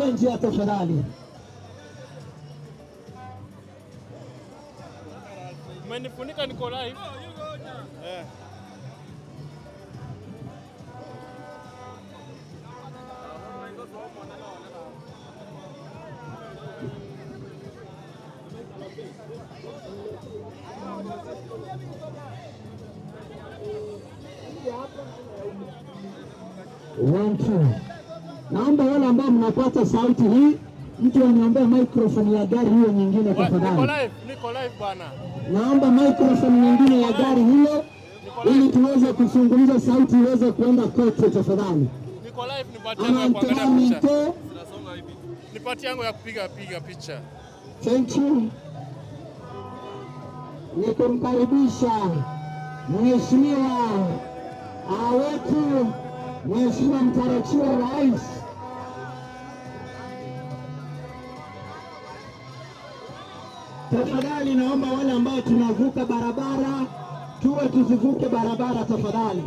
tufungue njia tafadhali. Umenifunika niko live. Eh. One, two. Naomba wale ambao mnapata sauti hii, mtu aniombee microphone ya gari hiyo nyingine Wa- Niko tafadhali. live, niko live bwana. Naomba microphone nyingine ya gari hilo ili tuweze kuzungumza, sauti iweze kuenda kote tafadhali. Niko live nipatie yangu ya kuangalia picha. Amantoaminto, Nipatie yangu ya kupiga piga picha. thank you. Nikumkaribisha mheshimiwa ah, wetu mheshimiwa mtarajiwa rais Tafadhali naomba wale ambao tunavuka barabara tuwe tusivuke barabara tafadhali.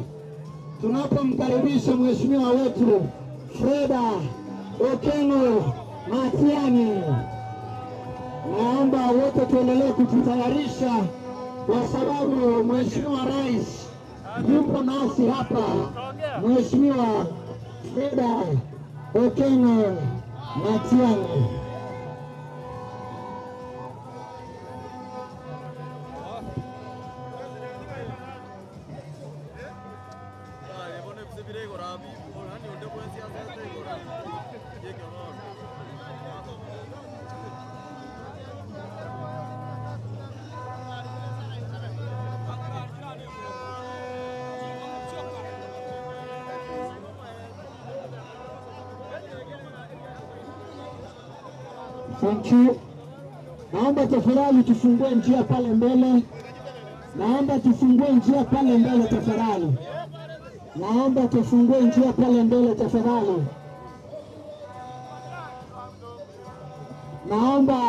Tunapomkaribisha mheshimiwa wetu Freda Okengo Matiang'i, naomba wote tuendelee kujitayarisha kwa sababu mheshimiwa rais yupo nasi hapa, Mheshimiwa Freda Okengo Matiang'i. Thank you. Naomba tafadhali tufungue njia pale mbele. Naomba tufungue njia pale mbele tafadhali. Naomba tufungue njia pale mbele tafadhali. Naomba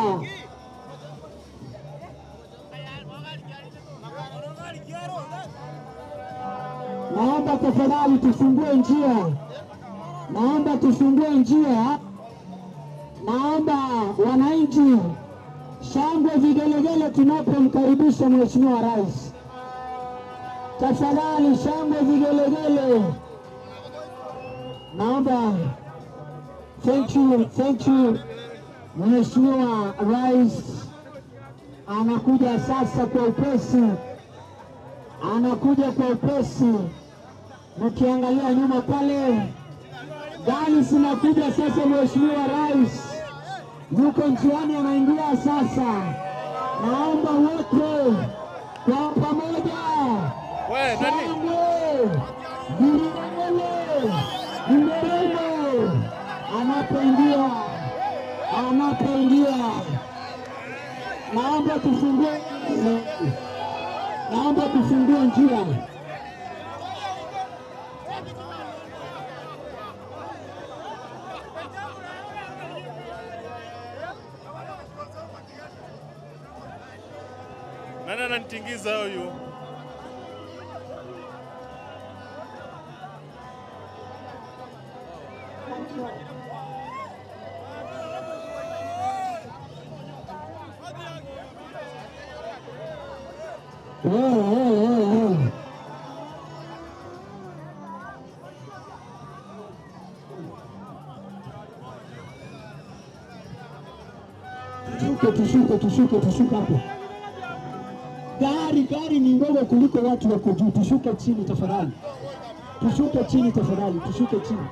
Naomba tafadhali tufungue njia. Naomba tufungue njia. Naomba wananchi, shangwe, vigelegele tunapomkaribisha Mheshimiwa Rais. Tafadhali shangwe, vigelegele. Naomba thank you, thank you. Mheshimiwa Rais anakuja sasa kwa upesi, anakuja kwa upesi. Mkiangalia nyuma pale gari zinakuja sasa. Mheshimiwa Rais yuko njiani anaingia sasa. Naomba wote kwa pamoja, We, nani? shangwe, vigelegele, nderemo anapoingia, anapoingia. Naomba tufungue, naomba tufungue njia. Nani ananitingiza huyu? Wewe, wewe, wewe, wewe. Tushuke, tushuke, tushuke, tushuke hapo. Gari gari ni ndogo kuliko watu wako juu. Tushuke chini tafadhali, tushuke chini tafadhali, tushuke chini,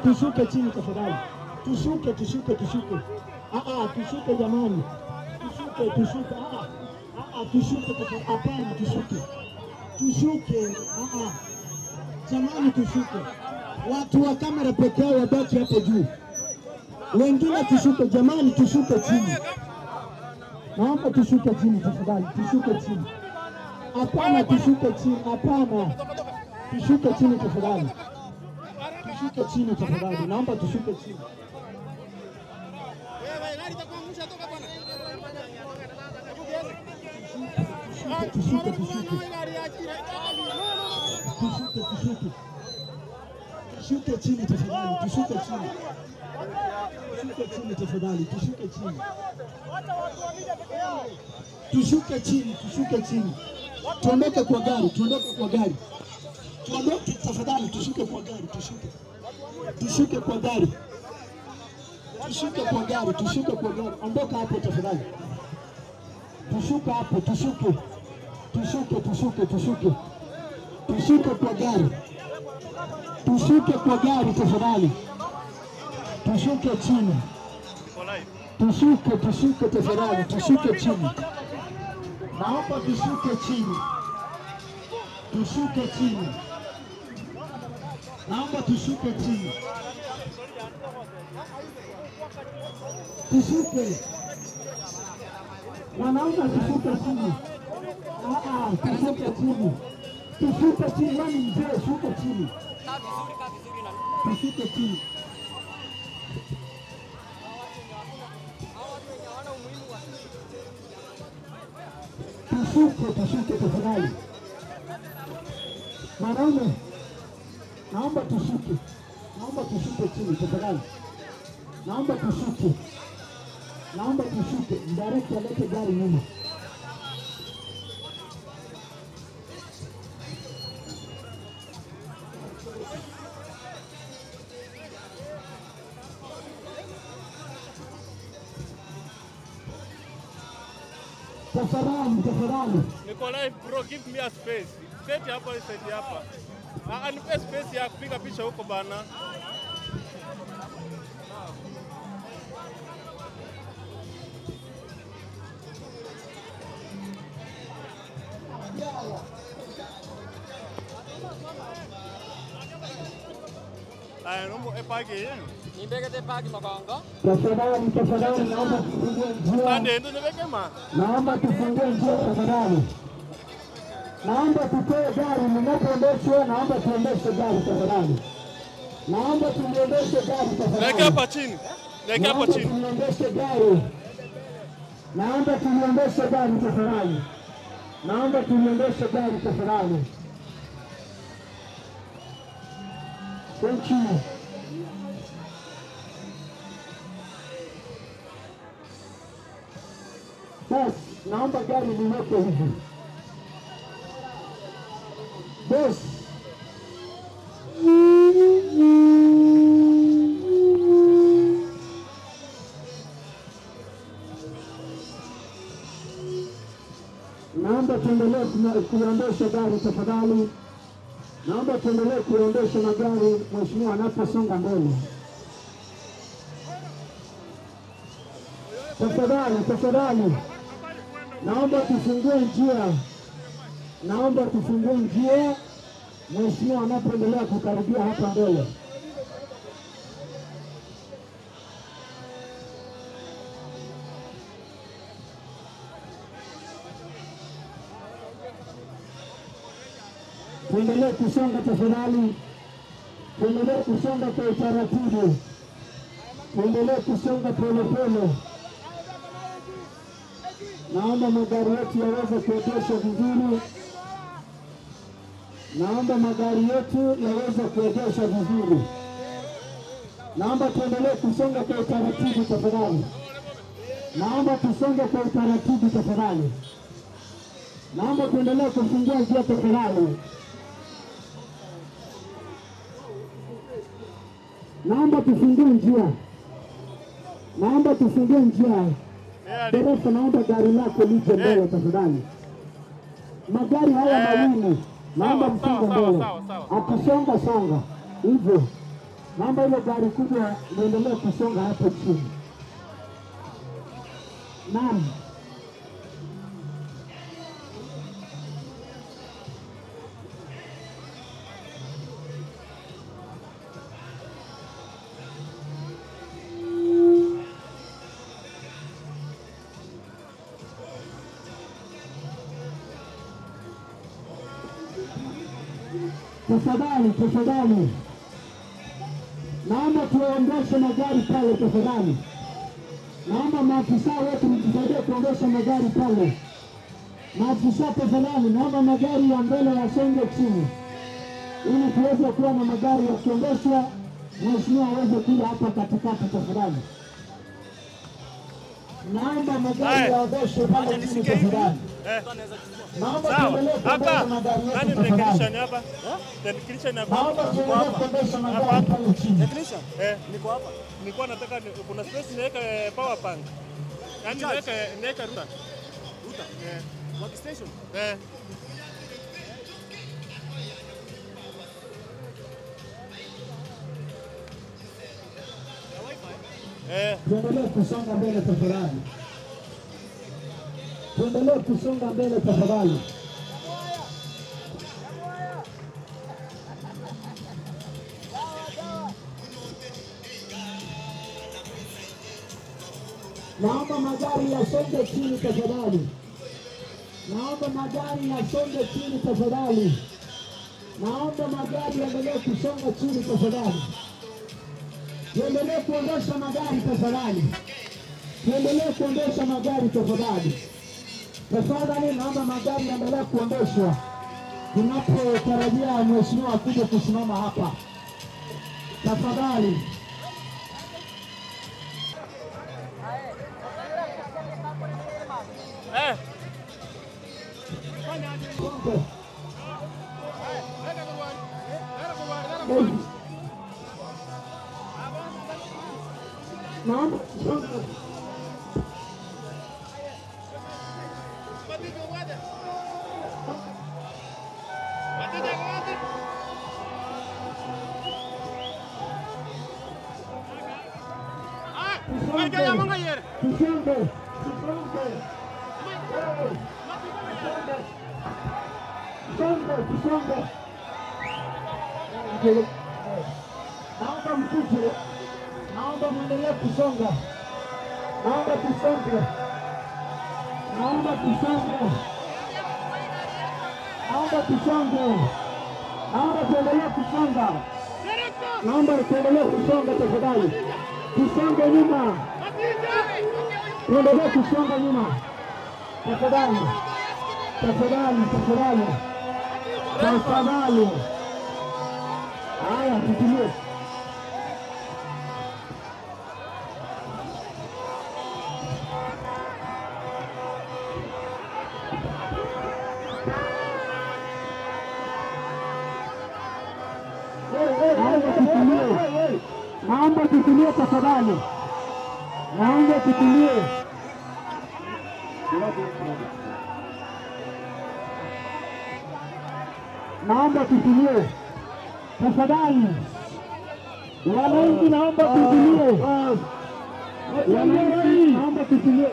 tushuke chini tafadhali, tushuke, tushuke, tushuke. Ah, ah, tushuke jamani, tushuke, tushuke. Ah, ah, ah, tushuke tafadhali. Hapana, tushuke, tushuke. Ah, ah, jamani, tushuke. Watu wa kamera peke yao wabaki hapo juu, wengine tushuke. Jamani, tushuke chini. Naomba tushuke chini tafadhali, tushuke chini. Hapana, tushuke chini. Hapana, tushuke chini tafadhali, tushuke chini tafadhali. Naomba tushuke chini. Tushuke, tushuke, tushuke, tushuke, tushuke, tushuke chini tafadhali, tushuke chini, tushuke Tushuke chini tafadhali, tushuke chini. Tushuke chini, tushuke chini. Tuondoke kwa gari, tuondoke kwa gari. Tuondoke tafadhali, tushuke kwa gari, tushuke. Tushuke kwa gari. Tushuke kwa gari, tushuke kwa gari. Ondoka hapo tafadhali. Tushuke hapo, tushuke. Tushuke, tushuke, tushuke. Tushuke kwa gari. Tushuke kwa gari tafadhali. Tushuke chini. Niko live. Tushuke, tushuke tafadhali, tushuke chini. Naomba tushuke chini. Tushuke chini. Naomba tushuke chini. Tushuke. Wanaume tushuke chini. Ah, tushuke chini. Tushuke chini, wewe ni mzee, shuka chini. Tushuke chini. Tushuke, tushuke tafadhali. Mwanaume, naomba tushuke, naomba tushuke chini tafadhali, naomba tushuke, naomba tushuke. Mdirect alete gari nyuma. Tafadhali, tafadhali. Niko live bro, give me a space. Seti hapa, seti hapa. Ah, nipe space ya kupiga picha huko bana. Aya, nombo epaki yenu. Nimbekete paki makongo. Tafadhali, tafadhali, naomba tufungue njia. Sande ndo nibeke ma. Naomba tufungue njia tafadhali. Naomba tutoe gari linapoendeshwa, naomba tuendeshe gari tafadhali. Naomba tuliendeshe gari tafadhali. Leke hapa chini. Leke hapa Naomba chini. tuliendeshe gari. Naomba tuliendeshe gari tafadhali. Naomba tuliendeshe gari tafadhali. Thank you. Basi, naomba gari liweke hivi. Boss. Naomba tuendelee kuendesha gari tafadhali. Naomba tuendelee kuendesha magari mheshimiwa anaposonga mbele. Tafadhali, tafadhali, naomba tufungue njia, naomba tufungue njia mheshimiwa anapoendelea kukaribia hapa mbele. Tuendelee kusonga tafadhali, tuendelee kusonga kwa utaratibu, tuendelee kusonga polepole. Naomba magari yetu yaweze kuegeshwa vizuri. Naomba magari yetu yaweze kuegeshwa vizuri. Naomba tuendelee kusonga kwa utaratibu tafadhali. Naomba tusonge kwa utaratibu tafadhali. Naomba tuendelee kufungua njia tafadhali. Naomba tufungue njia. Naomba tufungue njia. Dereva, naomba gari lako lije mbele tafadhali. Magari haya mawili naomba Sawa, msonge sawa, mbele, sawa, sawa. akisonga songa hivyo. Naomba ile gari kubwa liendelee kusonga hapo chini. Naam. Tafadhali, tafadhali, naomba tuwaondoshe magari pale tafadhali. Naomba maafisa wetu mtusaidie kuondosha magari pale. Maafisa tafadhali, naomba magari ya mbele yasonge chini ili tuweze kuwa na magari yakiendeshwa, mheshimiwa aweze kuja hapa katikati tafadhali. Naomba magari Haya. yaogoshwe pale chini tafadhali. Eh. Naomba Sawa. tuendelee Hapa. kuendesha magari Nani yetu tafadhali. technician hapa? Technician hapa. Naomba tuendelee kuendesha magari pale chini. Technician, Eh. niko hapa. Nilikuwa nataka kuna space niweke power bank. Yaani Charge. niweke router. Router. Eh. Workstation. Eh. Eh. Tuendelee kusonga mbele tafadhali. Tuendelee kusonga mbele tafadhali. Naomba magari yasonge chini tafadhali. Naomba magari yasonge chini tafadhali. Naomba magari yaendelee kusonga chini tafadhali. Tuendelee kuondosha magari tafadhali. Tuendelee kuondosha magari tafadhali. Tafadhali naomba magari yaendelee kuondoshwa tunapotarajia mheshimiwa akuje kusimama hapa. Tafadhali. Eh. Songe. Naomba songe. Tusonge. Tusonge. Tusonge, tusonge. Naomba mkuje, naomba mwendelee kusonga, naomba tusonge, naomba tusonge, naomba tusonge, naomba tuendelee kusonga, naomba tuendelee kusonga tafadhali, tusonge nyuma, tuendelee kusonga nyuma tafadhali, tafadhali, tafadhali, tafadhali. Haya, tutulie. Naomba tutulie, naomba tutulie tafadhali, naomba tutulie. Naomba tutulie tafadhali, wananchi, naomba tutulie. Wananchi, naomba tutulie.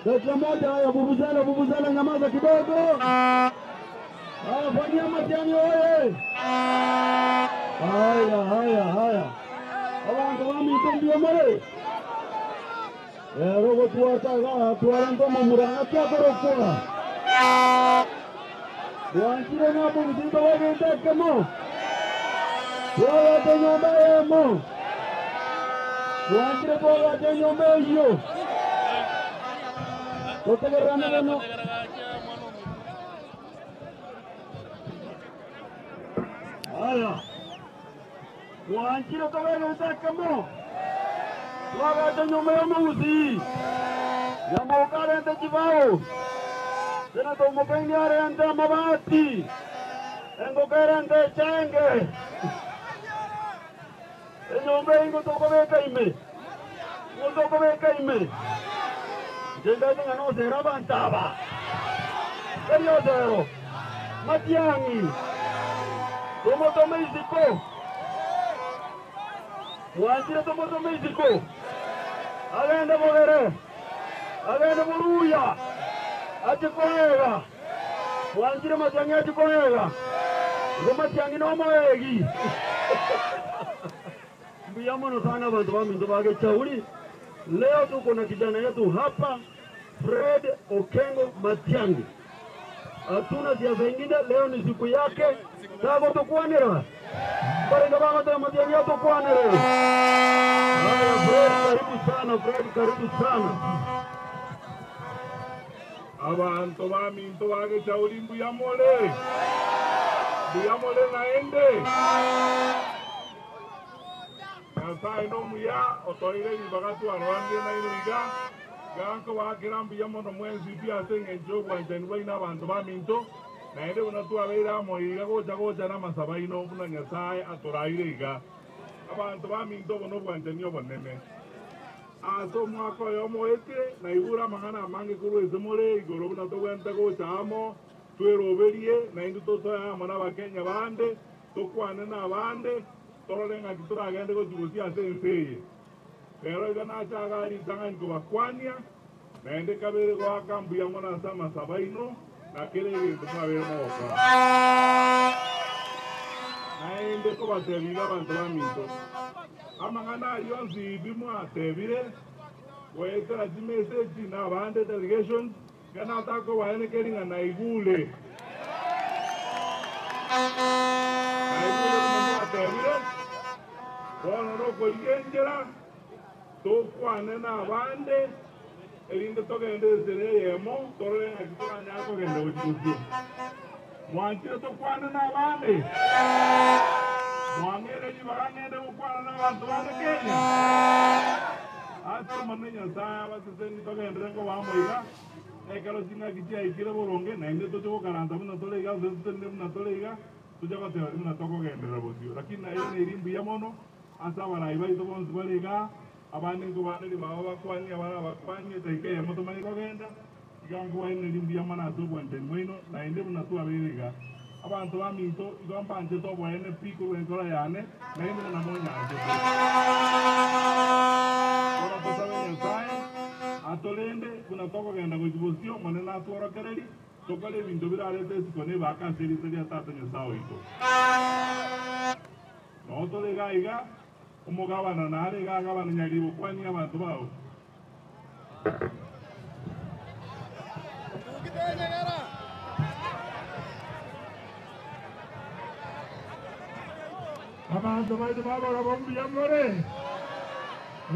Dakika moja, haya, vuvuzela, vuvuzela, nyamaza kidogo. Haya, fanyia Matiang'i oye! Haya, haya, haya, abantu bamwite ndio mure ero gotwataga twarento muranga twakorokora bwanchire ng'ambo businto bagente ekemo twagate nyomba eyemo bwanchire twagate nyomba eyio totegererane bono. Haya, bwanchire tobegete ekemo twagate nyomba y'omogusi nyamoka arente chibao senator Mukaini arente amabati engoka erente echenge enyomba eyingo tokobeka ime ngo tokobeka ime njengaite ng'a nosera abanto aba teri osero Matiang'i tomotome isiko mwanchire tomotome isiko agende bogere agende boruya achikoega mwanchire Matiang'i achikoega igo Matiang'i nomoegi mbuya mono sana bantu baminto bagechauri. Leo tuko na kijana yetu hapa. Fred Okengo Matiang'i. Hatuna siasa ingine, leo ni siku yake. Tagotokwanera barenge bagoteba Matiang'i atokwanere. Haya, Fred karibu sana, Fred karibu sana. Abanto baminto bagechauri mbuya more, mbuya more naende. Nyasaye nomuya otoire ribaga twarwanire naino iga, iga nkobakera mbuya mono mwensi pi ase eng'encho y'obwanchani bwaino abanto baminto, naende buna twabeire amo iga gocha gocha na amasabo aino buna Nyasaye atoraire iga. Abanto baminto obo nobwanchani obonene. Ase omwaka oyomo oetire, naigure amang'ana amange korwa ase more igoro buna togwente gocha amo, tweroberie, naintwe tosoe amo n'Abakenya bande, tokwane nabande, torore ng'aki toragende gochia gosia ase ense eye. Rero iga nache iga ritang'ani kobakwania, naende kabere goaka mbuya mono ase amasabo aino, na kera egento mwabeire mogokora. Naende kobatebia iga abanto baminto, amang'ana ayio onsi pi mwatebire, goetera chimeseji na abande delegations, iga natakobaenekeria ng'a naigure. Naigure buna mwatebire, bono nokorigia enchera tokwane nabande, erinde togende enchera eyemo, torore ng'aki toranyare kogenda gochia bosio. Mwanchire tokwane nabande? Mwang'eire ribaga ng'ende gokwana nabanto bande Kenya? Ase Omonene Nyasae abaseseni togenderere koba amo iga, ekero ching'aki chiaikire boronge, naende toche gokaransa buna tore iga, gose totenene buna tore iga, toche goteba buna tokogenderera bosio. Lakini nairaneiri mbuya mono ase abarai baito bonsi bare igaa, abande nkobaneria baba bakwanie, abare abakwanie, edaika eyemo tomanye kogenda, iga nkobairaneria mbuya mono ase obwanchani bwaino, naende buna twabeire iga. Abanto baminto, igo mbanchete oboene pi korwa enkoro yane, naende buna monyanchete. Bono tosabe Nyasae atorende buna tokogenda gochia bosio, Omonene atworokererie, tokore ebinto birarete isiko na ebaka ase erieta ria Tata Nyasae oito. Noo tore iga iga, omogabana nare iga agabana nyaribo kwania abanto bao. Abanto baito babarabwo mbuya more,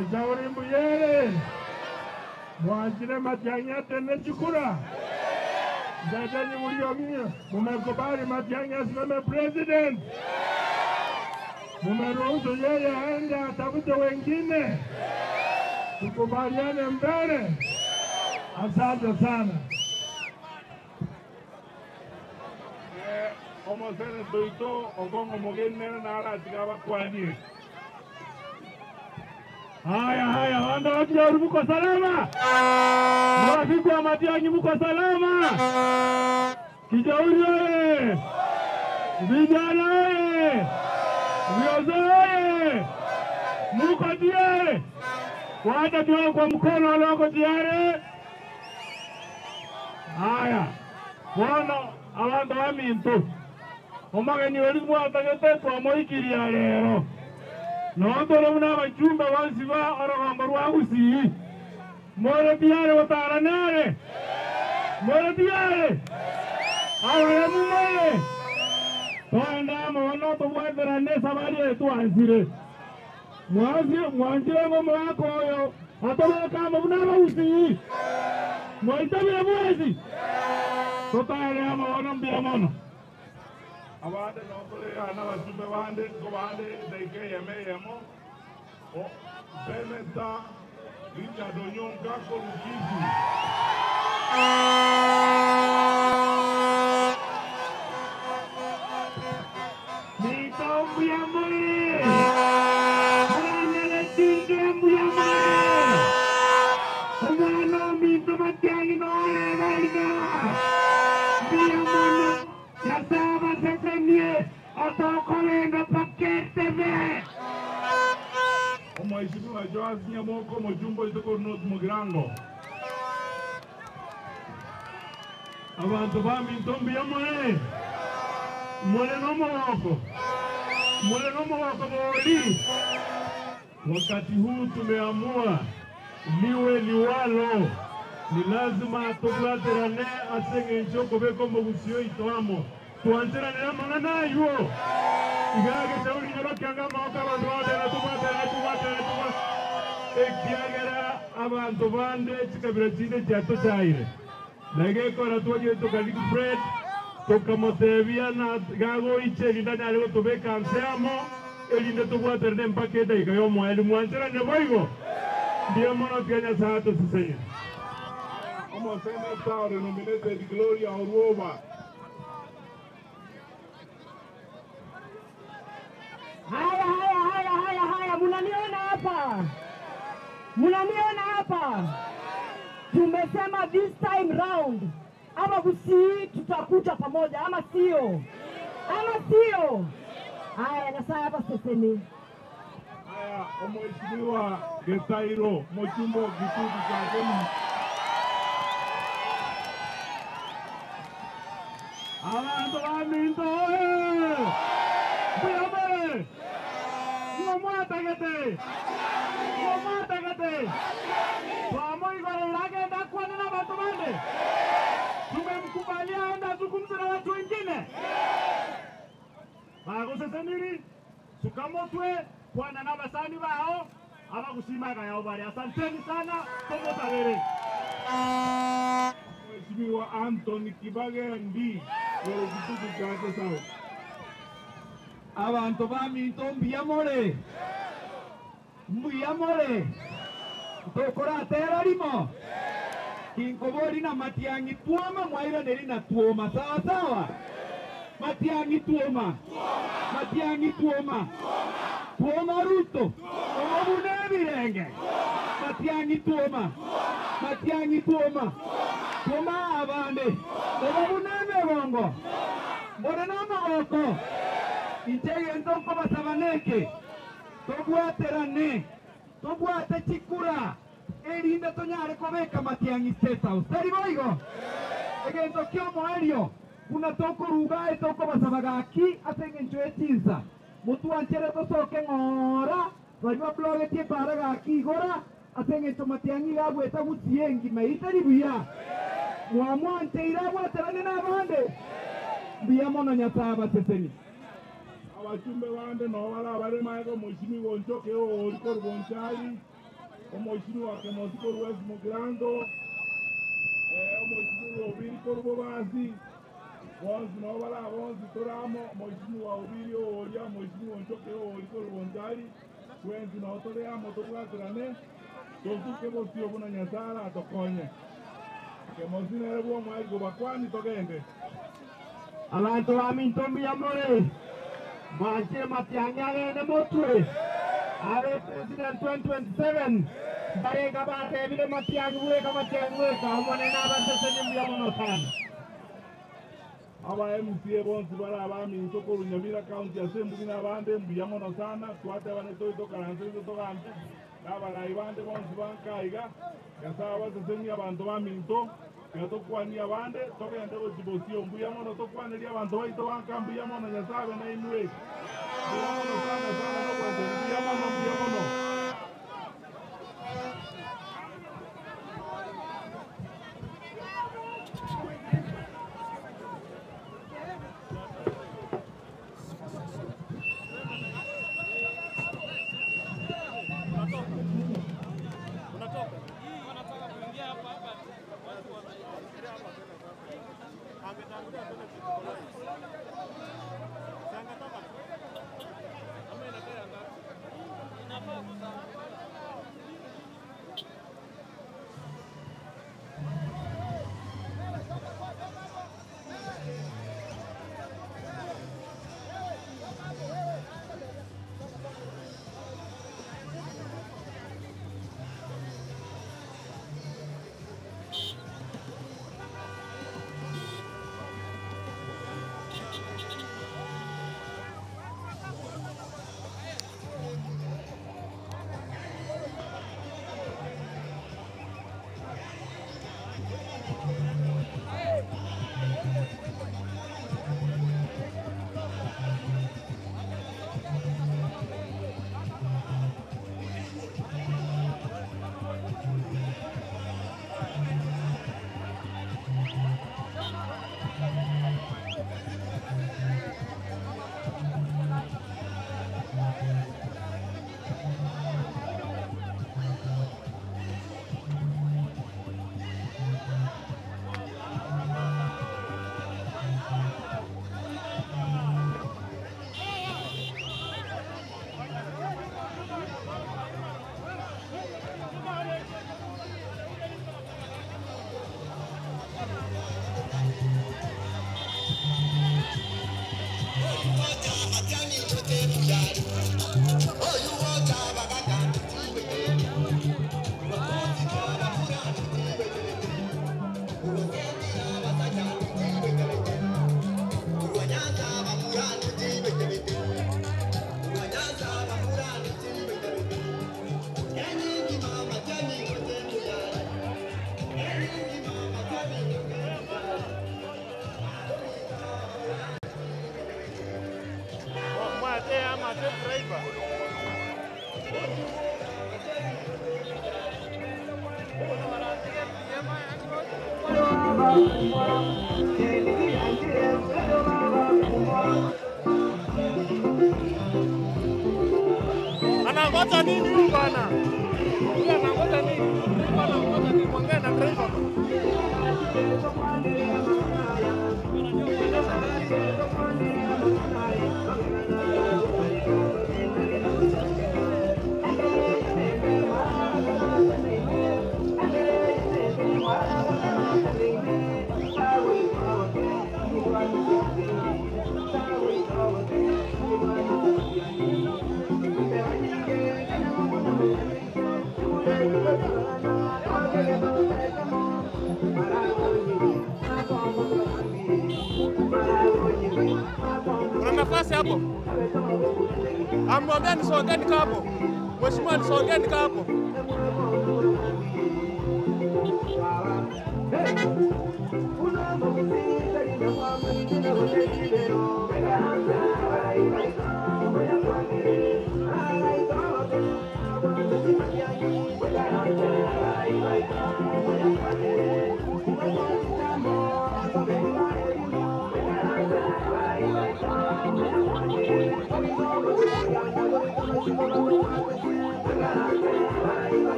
echauri mbuya ere, mwanchire Matiang'i atene chikura, ndetenyi buri mumekubali Matiang'i asimame president, mumeruhusu yeye aende atafute wengine, tukubaliane mbele. Asante sana. Omoseneto oito okong'o omogeni nere naratiga abakwanie. Haya haya, wanda wa Kijauri muko salama? Marafiki wa Matiang'i muko salama? Kijauri oye! Vijana oye! Viongozi oye! Muko tayari? Wacha tuone kwa mkono wale wako tayari. Haya, bono abanto baminto omogeni oria mwatagete twamoikiria rero nontore buna abachumba bonsi ba orogombo rwa Gusii more tiyari gotara nere more tiyari abaremu more twende amo bono tobwaterane esabari eye twansire mwanchire ng'o omogaka oyo atobeke amo buna abagusii mwaitabire bwesi totare amo bono mbuya mono. Abande notore iga na abachumbe bande nkobande edaika eyemo eyemo Senator Richard Onyonka korwa Kisii. Minto mbuya more, mwana tinge mbuya more, omwana ominto Matiang'i noregaiga mbuya mono, Nyasaye abasesenie otokorenda paketebe. Omweshimiwa Joas Nyamoko omojumbe oito korwa North Mugirango. Abanto baminto mbuya more, more nomogoko, more nomogoko bori. Wakati huu tumeamua liwe liwalo, Ni lazima tobwaterane ase eng'encho okobeka omogusii oito amo. Twancheranere amang'ana aywo. Iga agechauri nyorokia anga amagoko abanto bagoteba tobwaterane tobwaterane tobwa ekiagera abanto bande chikabira chinde chiatochaire. Na egekora twachire tokariki Fred tokamotebia na gagoicha erinde anyare gotobeka nse amo erinde tobwaterane mpaka edaika y'omoerio. Mwancheranire boigo? Mbuya mono tiga Nyasae atosesenie. Omoseneta ore nominated Gloria Orwoba. Haya, haya, haya, haya, haya, munaniona hapa? Munaniona hapa? Tumesema this time round ama Gusii tutakuja pamoja, ama sio? Ama sio? Haya, na sasa hapa seseni. Haya, Omheshimiwa Getairo Mochumbo Gitutu Chakeni. Abantu baminto oye! Mbuya Ng'omwatagete! Ng'omwatagete! Twamoigorera agenda akwane na bantu bande. Tumemkubalia aende azungumze na watu wengine. Bagoseseniri sukamotwe kwana n'abasani bao abagusimaga yao bari. Asanteni sana tomotabere. Mheshimiwa Anthony Kibagendi Goro Gitutu Chake South. Abantu baminto mbuya more mbuya more tokoratera rimo kinkobori na Matiang'i tuoma mwairaneri na tuoma sawa sawa. Matiang'i tuoma Matiang'i tuoma tuoma Ruto omobune ebirenge Matiang'i tuoma Matiang'i tuoma tuoma abande omobune emegongo more n'amagoko inche gento nkobasabaneke tobwaterane tobwate chikura erinde tonyare kobeka Matiang'i State House tari boigo egento kia omoerio buna tokoruga etokobasaba gaki ase eng'encho echinsa motwanchere tosoke ng'ora bari bablogetie ebara gaki igora ase eng'encho Matiang'i gagweta Gusii engima itari buya mwamwancheire abwaterane n'abande mbuya mono Nyasaye abaseseni. Abachumbe bande nabo bara bare maega Mheshimiwa Onchoke ori koru Bonchari, Omheshimiwa Kemosi koru West Mugirango, Omheshimiwa Obiri koru Bobasi, bonsi nabo bara bonsi toramo, Mheshimiwa Obiri oria, Mheshimiwa Onchoke ori koru Bonchari, twensi nabo tore amo tobwaterane, tosuke bosio buna Nyasaye aratokonye. Kemosi nere bwo omwaigo bakwani togende. Abantu baminto mbuya more mwanchire Matiang'i agende motwe abe president 2027 barega batebire Matiang'i bweka Matiang'i bweka omonene abaseseni mbuya mono sana. Aba MCA bonsi bara baminto koru Nyamira County ase embugi n'abande mbuya mono sana twatebane toi tokaranse togambe n'abarai bande bonsi bankaiga Nyasaye abaseseni abanto baminto tiga tokwania abande togende gochibosio mbuya mono tokwaneria abanto baito banka mbuya mono Nyasaye abe nainwe mbuya mono sana sana nobwanchani mbuya mono mbuya mono. Mwate ama ate driver. Anangoja nini huyu bana? Huyu anangoja nini? Driver anangoja nini? Mwongee na driver. Kuna nafasi hapo? Amwambia nisongee nikaa hapo. Mheshimiwa nisongee nikaa hapo.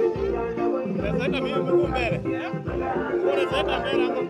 Unaweza mimi mguu mbele. Unaweza mbele hapo.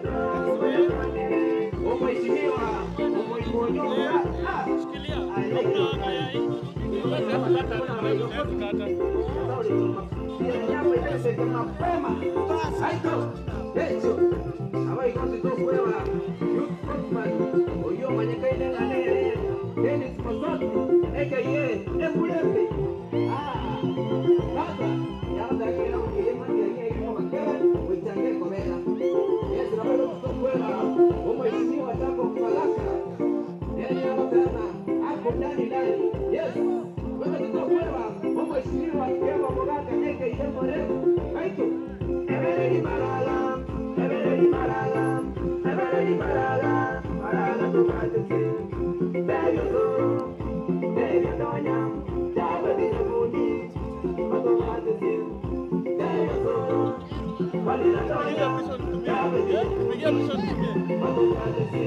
Pigia picha nitumie.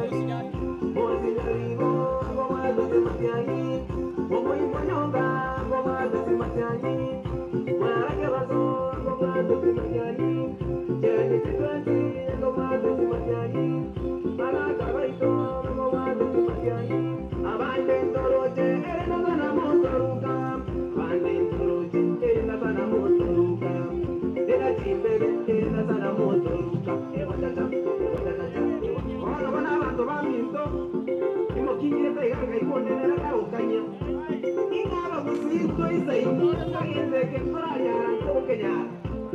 Yasin, Yasin.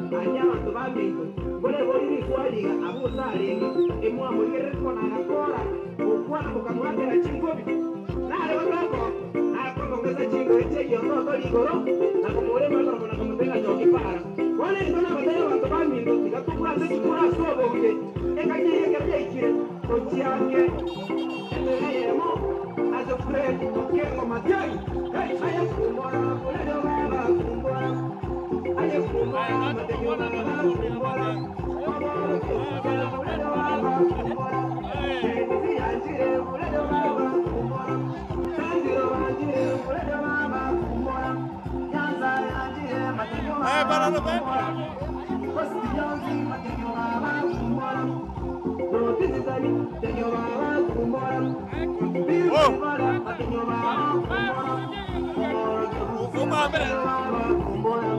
Aye abanto baminto, nkoreborie riswali iga, abwo gose arenge, emwamorigereretie bono agakora gokwana mokamoakera chinkobi? Nare gotoko, nare komong'esa chingoe chi'egiontoto rigoro, na komoura emegorogo na komotebia Nyoki para. Bono intwe nabatebie abanto baminto, tiga tobwate chikura ase obonge, engaki eye ekero yaikire, tochiake emera eyemo ase Fred Okengo Matiang'i. Aye kumbora, Fred baba kumbora, aye kumbora, Matiang'i baba kumbora, Fred baba kumbora, Kenzi yanchire, Fred baba kumbora, Sandiro banchire, Fred baba kumbora, Nyanza yanchire, Matiang'i baba kumbora, Kosti yonsi, Matiang'i baba kumbora, Rotisisani, Matiang'i baba kumbora, Bibora, Matiang'i baba kumbora,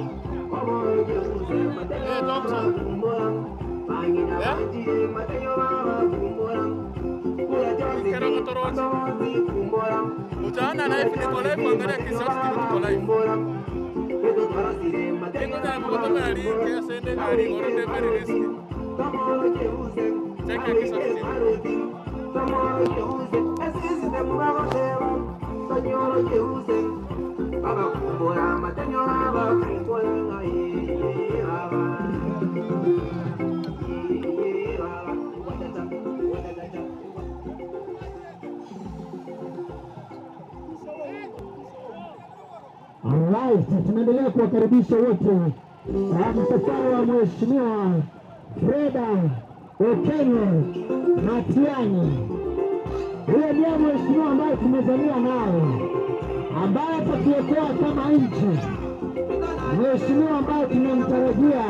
Utaona live niko live, angalia Kisauti TV tuko live. Ningo na kutoka link ya sende gari goro de very risky. Check ya Kisauti TV. Alright, tunaendelea kuwakaribisha wote wa msafara wa Mheshimiwa Freda Okengo Matiang'i. Huyo ndiye mheshimiwa ambaye tumezaliwa naye, ambaye atatuokoa kama nchi, mheshimiwa ambaye tunamtarajia,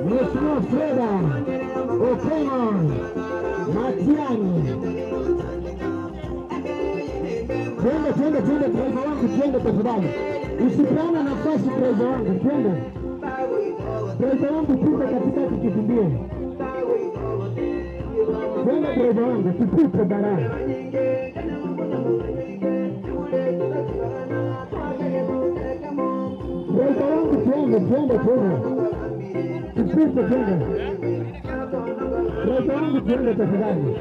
Mheshimiwa Freda Okengo Matiang'i. Twende, twende, twende, driver wangu, twende tafadhali. Usipeane nafasi driver wangu, twende. Driver wangu, pita katikati, tukimbie. Twende driver wangu, tupite barabara. Driver wangu, twende, twende, twende. Tupite, twende. Driver wangu, twende tafadhali.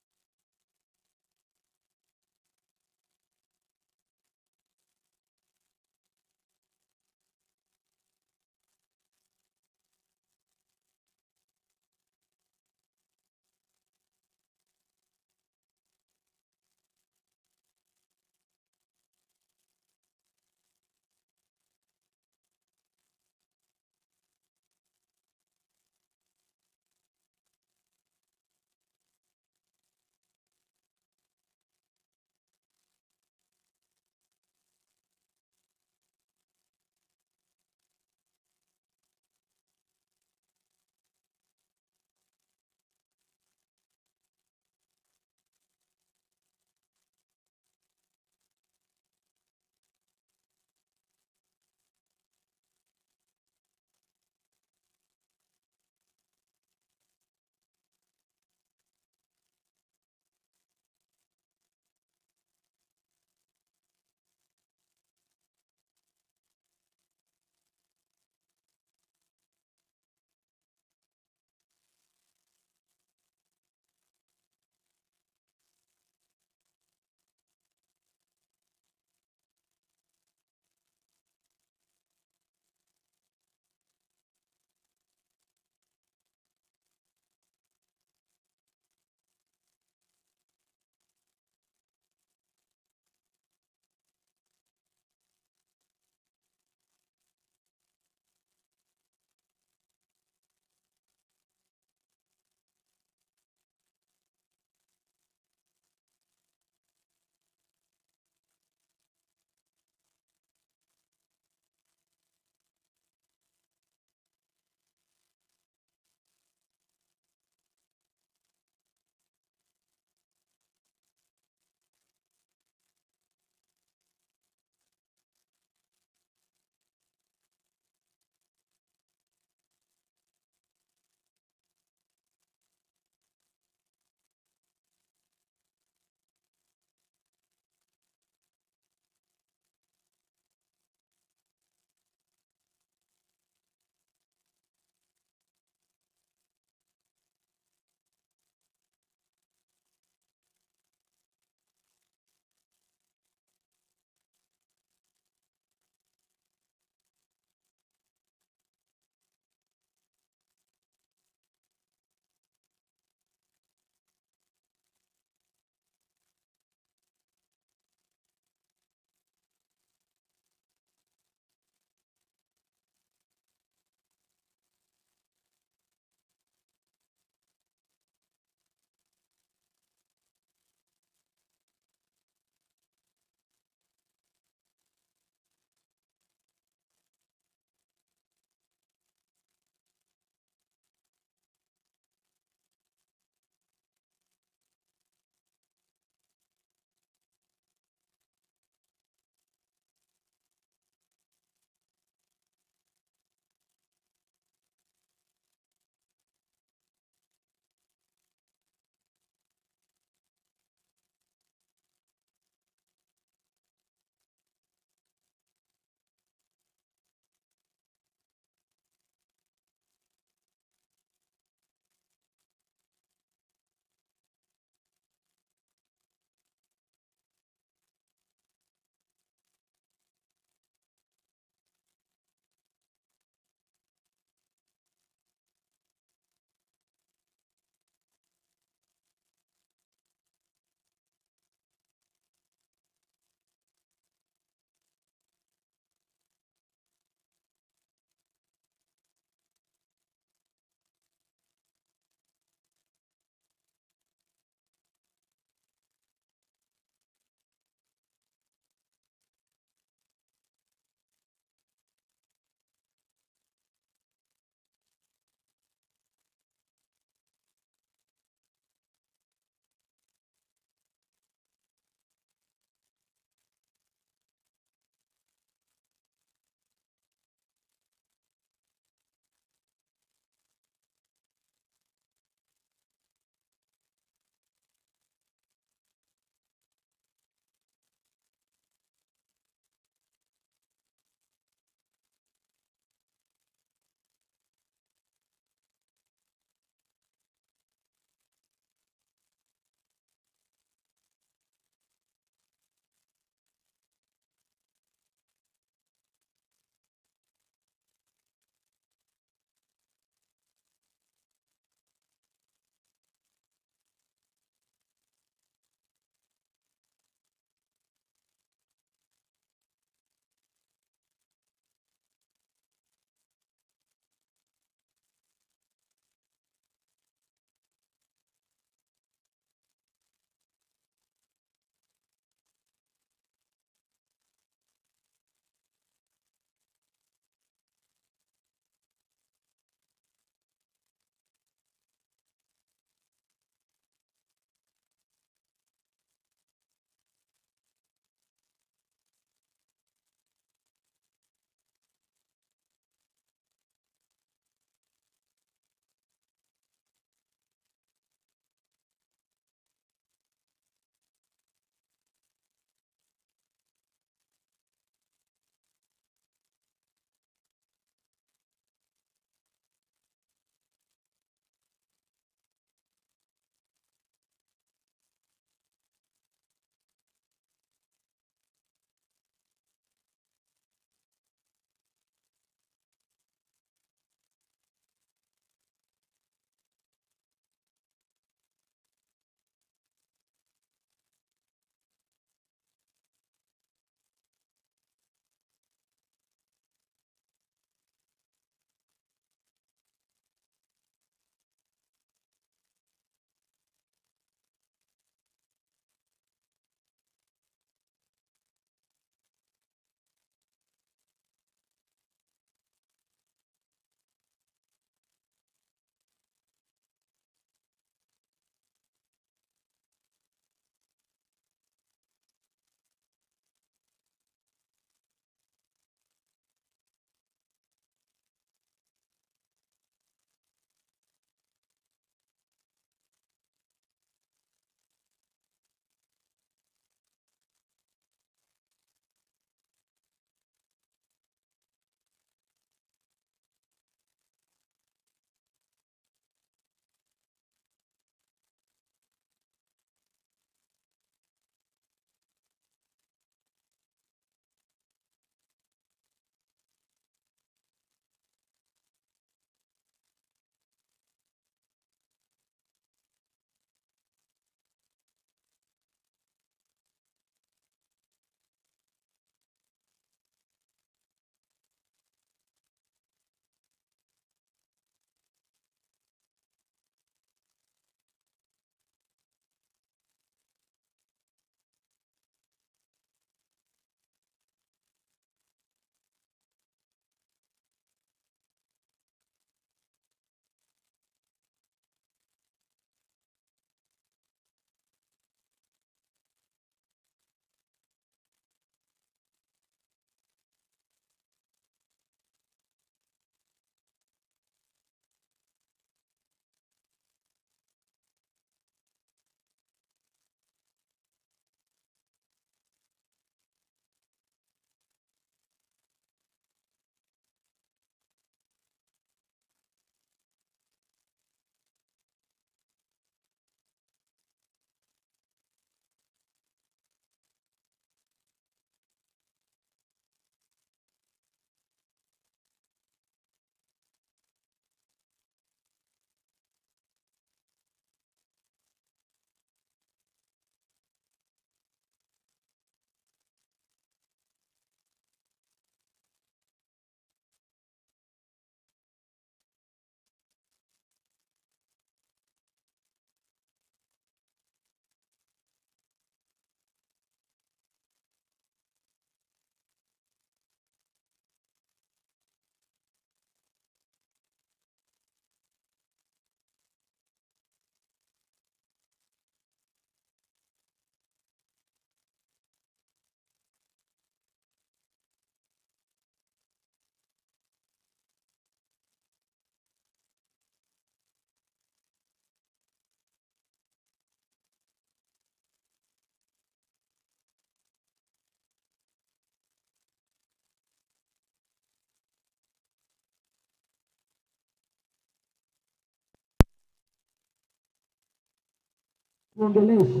Tuongeleshe.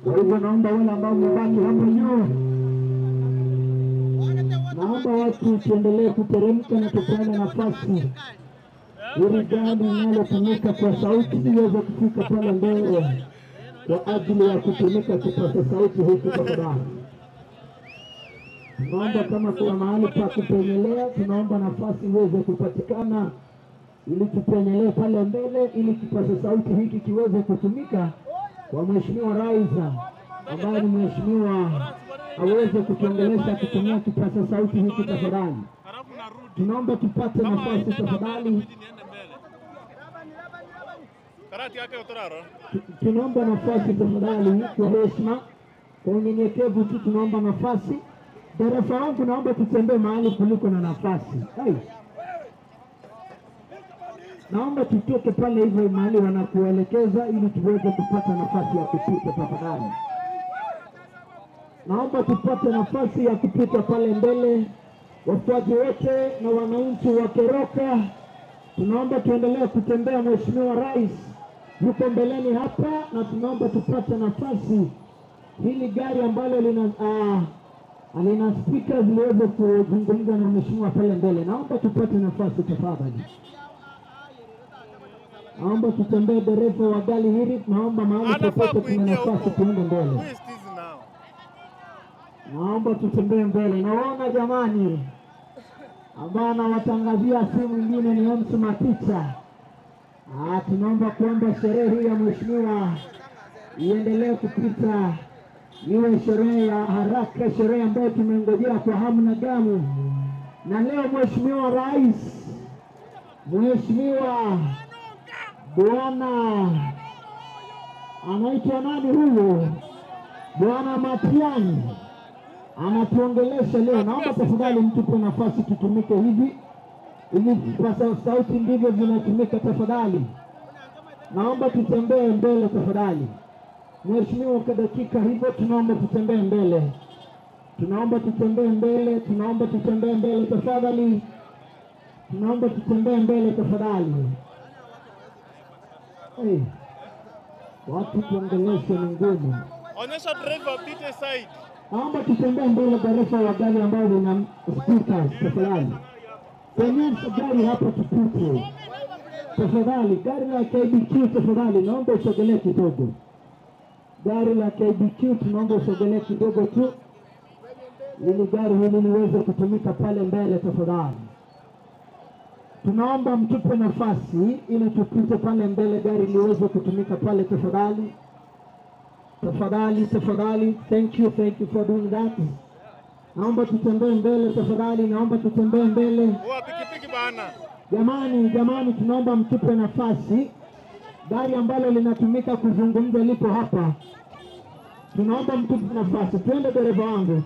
Kwa hivyo naomba wale ambao mmebaki hapo juu, naomba watu tuendelee kuteremka na tupeane nafasi ili gari linalotumika kwa sauti iweze kufika pale mbele kwa ajili ya kutumika kipaza sauti hiki tafadhali. Tunaomba kama kuna mahali pa kupenyelee, tunaomba nafasi iweze kupatikana ili tupenyelee pale mbele, ili kipaza sauti hiki kiweze kutumika kwa Mheshimiwa Rais ambaye ni mheshimiwa aweze kutuongelesha kutumia kipaza sauti hiki tafadhali. Halafu narudi. Tunaomba tupate Kama nafasi haitaenda mbele, tafadhali. itabidi niende mbele. Karati yake utoraro. Tunaomba nafasi tafadhali, kwa heshima, kwa unyenyekevu tu tunaomba nafasi. Dereva wangu, naomba tutembee mahali kuliko na nafasi. Hey. Naomba tutoke pale hivyo mahali wanakuelekeza ili tuweze kupata nafasi ya kupita tafadhali. Naomba tupate nafasi ya kupita pale mbele, wafuasi wote na wananchi wa Keroka, tunaomba tuendelee kutembea. Mheshimiwa Rais yuko mbeleni hapa, na tunaomba tupate nafasi hili gari ambalo lina lina spika ziliweze kuzungumza na mheshimiwa pale mbele. Naomba tupate nafasi tafadhali. Naomba tutembee, dereva wa gari hili, naomba mahali Anafaa popote kuna kuingia nafasi huko. tuende mbele. Who is this now? Naomba tutembee mbele. Naona jamani, ambaye anawatangazia si mwingine ni MC Maticha. Tunaomba kwamba sherehe hii ya mheshimiwa iendelee kupita, iwe sherehe ya haraka, sherehe ambayo tumengojea kwa hamu na gamu. Na leo mheshimiwa rais, mheshimiwa bwana anaitwa nani huyu, bwana Matiang'i anatuongelesha leo. Naomba tafadhali mtupe nafasi tutumike hivi hivi, vipaza sauti ndivyo vinatumika tafadhali. Naomba tutembee mbele tafadhali. Mheshimiwa, kwa dakika hivyo tunaomba tutembee mbele, tunaomba tutembee mbele, tunaomba tutembee mbele tafadhali, tunaomba tutembee mbele tafadhali. Hey, watu tuongeleshe ni ngumu. Onyesha driver apite side. Naomba tutembee mbele, dereva wa gari ambayo lina speakers tafadhali. Penyesha gari hapa tupite tafadhali. Gari la KBQ tafadhali, naomba usogelee kidogo. Gari la KBQ tunaomba usogelee kidogo tu, ili gari hili liweze kutumika pale mbele tafadhali. Tunaomba mtupe nafasi ili tupite pale mbele, gari liweze kutumika pale tafadhali. Tafadhali, tafadhali, thank you, thank you for doing that. Naomba tutembee mbele tafadhali, naomba tutembee mbele. Huwa pikipiki bana. Jamani, jamani, tunaomba mtupe nafasi. Gari ambalo linatumika kuzungumza lipo hapa, tunaomba mtupe nafasi. Twende dereva wangu.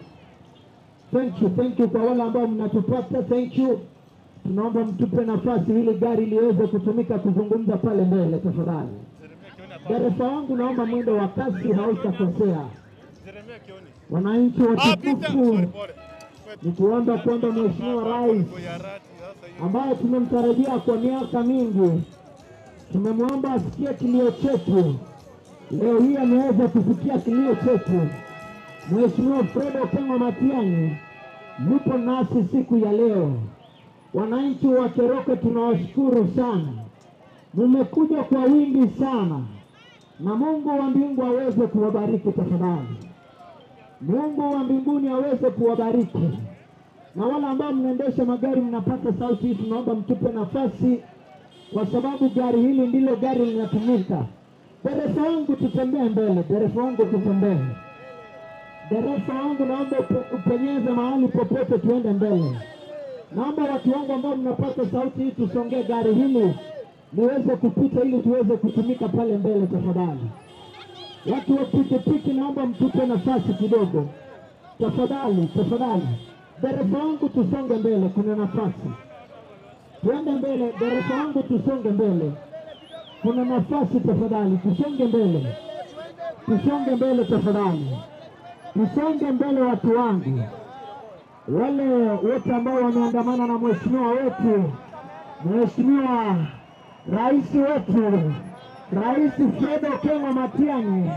Thank you, thank you kwa wale ambao mnatupata, thank you. Tunaomba mtupe nafasi ili gari liweze kutumika kuzungumza pale mbele tafadhali. Jeremia Kioni hapa. Dereva wangu, naomba mwendo wa kasi, hautakosea. Jeremia Kioni. Wananchi Ah, pita. watukufu, Sorry, pole. ni kuomba kwamba Mheshimiwa Rais ambaye tumemtarajia kwa miaka mingi, tumemwomba asikie kilio chetu. Leo hii ameweza kusikia kilio chetu. Mheshimiwa Fred Okengo Matiang'i yupo nasi siku ya leo. Wananchi wa Keroka tunawashukuru sana, mmekuja kwa wingi sana, na Mungu wa mbingu aweze kuwabariki tafadhali. Mungu wa mbinguni aweze kuwabariki na wale ambao mnaendesha magari mnapata sauti hii, tunaomba mtupe nafasi, kwa sababu gari hili ndilo gari linatumika. Dereva wangu tutembee mbele, dereva wangu tutembee, dereva wangu naomba upenyeze mahali popote, tuende mbele. Naomba watu wangu ambao mnapata sauti hii, tusongee gari hili liweze kupita, ili tuweze kutumika pale mbele tafadhali. Watu wa pikipiki, naomba mtupe nafasi kidogo tafadhali, tafadhali. Dereva wangu tusonge mbele, kuna nafasi. Tuende mbele, dereva wangu tusonge mbele, kuna nafasi tafadhali, tusonge mbele, tusonge mbele tafadhali, tusonge mbele watu wangu, wale wote ambao wameandamana na mheshimiwa wetu, mheshimiwa rais wetu. Rais Fred Okengo Matiang'i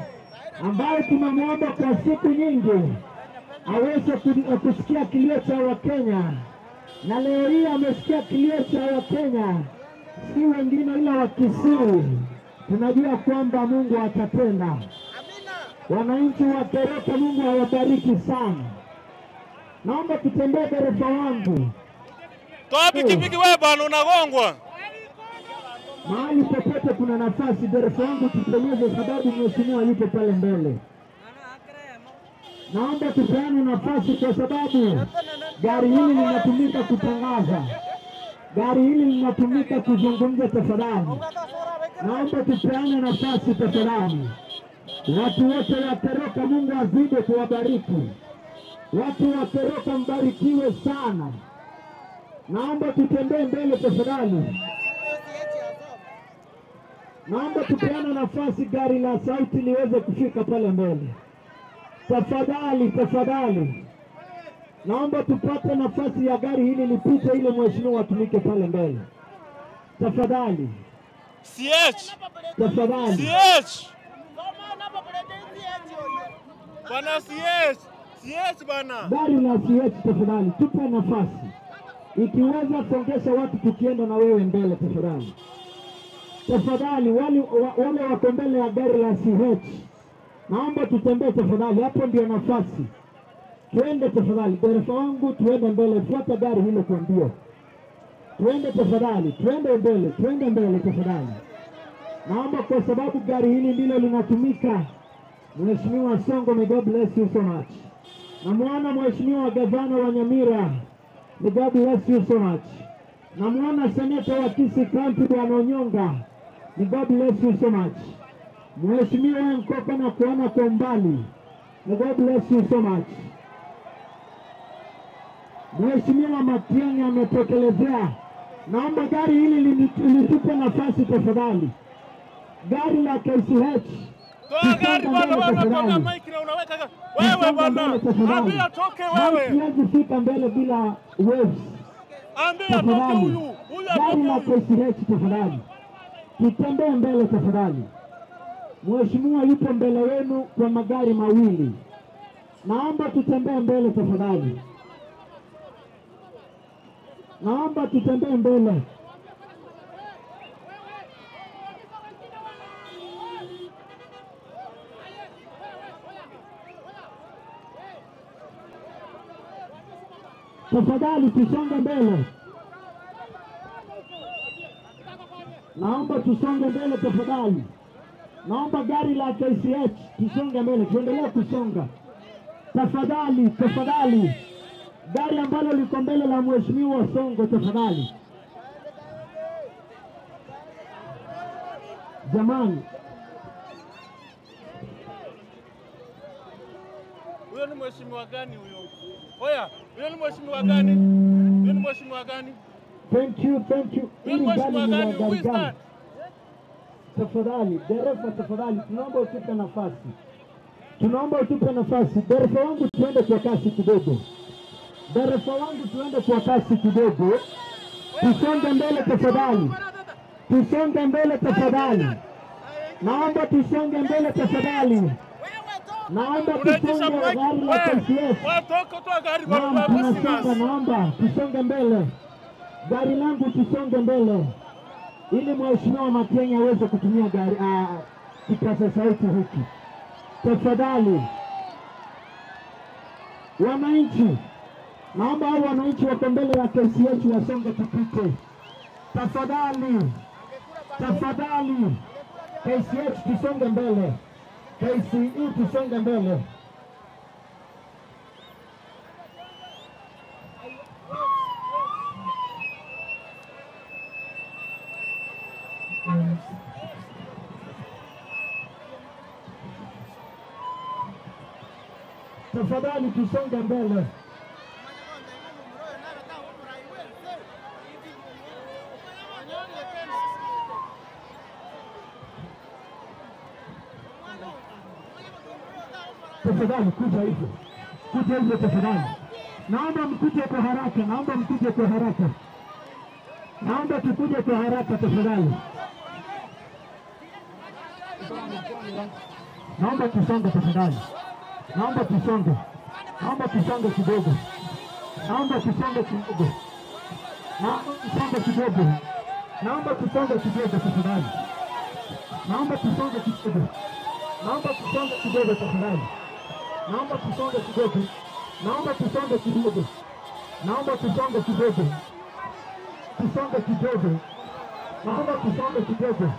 ambaye tumemwomba kwa siku nyingi aweze kusikia kilio cha Wakenya, na leo hii amesikia kilio cha Wakenya, si wengine ila Wakisii. Tunajua kwamba Mungu atatenda. Wananchi wa Keroka, Mungu awabariki sana. Naomba tutembee dereva wangu Toa pikipiki wewe bana, unagongwa. mahali popote kuna nafasi, dereva wangu tupenyeze, sababu mheshimiwa yupo pale mbele. Naomba tupeane nafasi kwa sababu gari hili linatumika kutangaza, gari hili linatumika kuzungumza. Tafadhali naomba tupeane nafasi tafadhali. Watu wote wa Keroka, Mungu azidi kuwabariki. Watu wa Keroka mbarikiwe sana. Naomba tutembee mbele tafadhali. Naomba tupeane nafasi gari la sauti liweze kufika pale mbele. Tafadhali, tafadhali, naomba tupate nafasi ya gari hili lipite, ili mheshimiwa atumike pale mbele. Tafadhali, CH. tafadhali. CH. Bana CH. CH bana. Gari la CH tafadhali, tupe nafasi, ikiweza songesha watu tukienda na wewe mbele tafadhali. Tafadhali wale wale wako mbele ya gari la CH, naomba tutembee tafadhali, hapo ndio nafasi. Tuende tafadhali, dereva wangu, tuende mbele, fuata gari hilo kwa mbio. Tuende tafadhali, tuende mbele, tuende mbele tafadhali. Naomba kwa sababu gari hili ndilo linatumika. Mheshimiwa Sonko, may God bless you so much. Namwona Mheshimiwa gavana wa Nyamira, may God bless you so much. Namwona seneta wa Kisii County Bwana Onyonga, may God bless you so much. Mheshimiwa Nkoko na kuona kwa umbali, may God bless you so much. Mheshimiwa Matiang'i ametokelezea. Naomba gari hili litupe nafasi tafadhali. Gari la KCH Toa gari tusonge bana, mbele wewe unatoka tafadhali. mic na unaweka wewe Tusonge bana. mbele tafadhali. Ambia atoke wewe. Haiwezi fika mbele bila waves. Ambia atoke Tafadhali. huyu. Huyu Gari atoke la huyu. KCH tafadhali, tutembee mbele tafadhali. Mheshimiwa yupo mbele yenu kwa magari mawili, naomba tutembee mbele tafadhali, naomba tutembee mbele. Tafadhali tusonge mbele. Naomba tusonge mbele tafadhali. Naomba gari la KCH tusonge mbele, tuendelee kusonga tafadhali, tafadhali. Gari ambalo liko mbele la mheshimiwa Sonko, tafadhali. Jamani, Huyo ni mheshimiwa gani huyo? Oya, huyo ni mheshimiwa gani? Huyo ni mheshimiwa gani? thank you, thank you. Huyo ni Hili gari mheshimiwa ni la gani? Who gari is gani? that? Tafadhali dereva, tafadhali tunaomba utupe nafasi, tunaomba utupe nafasi. Dereva wangu, tuende kwa kasi kidogo. Dereva wangu, tuende kwa kasi kidogo, tusonge mbele tafadhali, tusonge mbele tafadhali. Naomba tusonge mbele tafadhali, naomba Unaitisha tusonge mic gari la wewe. KCS. Wewe toka toa gari bana, Naam, wewe tunasonga, serious. naomba tusonge mbele, gari langu tusonge mbele ili mheshimiwa Matiang'i aweze kutumia gari kipaza sauti hiki. Tafadhali wananchi, naomba hao wananchi wako mbele ya KCH wasonge tupite, tafadhali, tafadhali. KCH tusonge mbele, KCE tusonge mbele. Tafadhali tusonge mbele. Tafadhali kuja hivyo, kuja hivyo tafadhali. Naomba mkuje kwa haraka, naomba mkuje kwa haraka, naomba tukuje kwa haraka tafadhali. Naomba tusonge tafadhali, naomba tusonge, naomba tusonge kidogo, naomba tusonge kidogo, naomba tusonge kidogo, naomba tusonge kidogo tafadhali, naomba tusonge kidogo, naomba tusonge kidogo tafadhali, naomba tusonge kidogo, naomba tusonge kidogo, naomba tusonge kidogo, tusonge kidogo, naomba tusonge kidogo,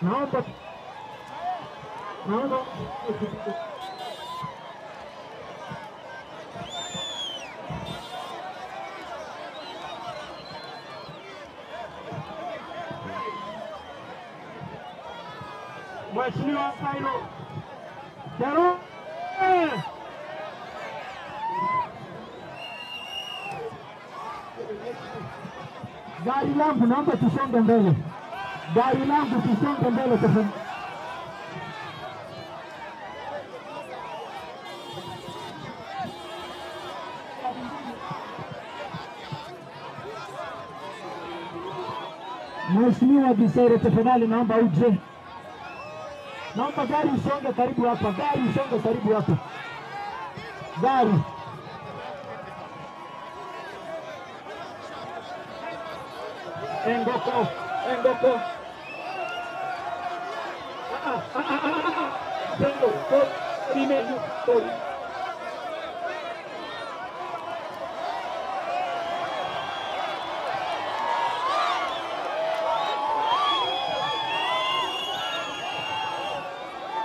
naomba naomba Mheshimiwa Kairo Kero Gari langu naomba tusonge mbele, gari langu tusonge mbele tafadhali. Mheshimiwa Bisere, tafadhali naomba uje, naomba gari usonge karibu hapa, gari usonge karibu hapa, gari Engoko, engoko. Ah, ah, ah, ah, ah, ah. Tengo, ko, rime, tori.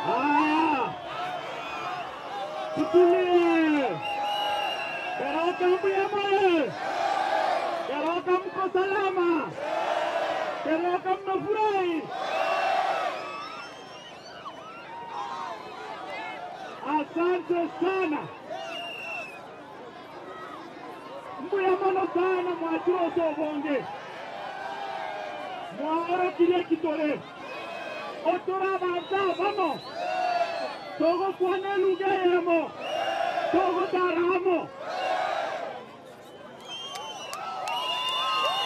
Haya, tutulie. Keroka mbuyamwe, Keroka mko salama, Keroka mnafurahi. Asante sana mbuyamono sana mwachiro sobonge mwaorokirie kitore otora banza bamo togokwana eluga eyemo togotaramo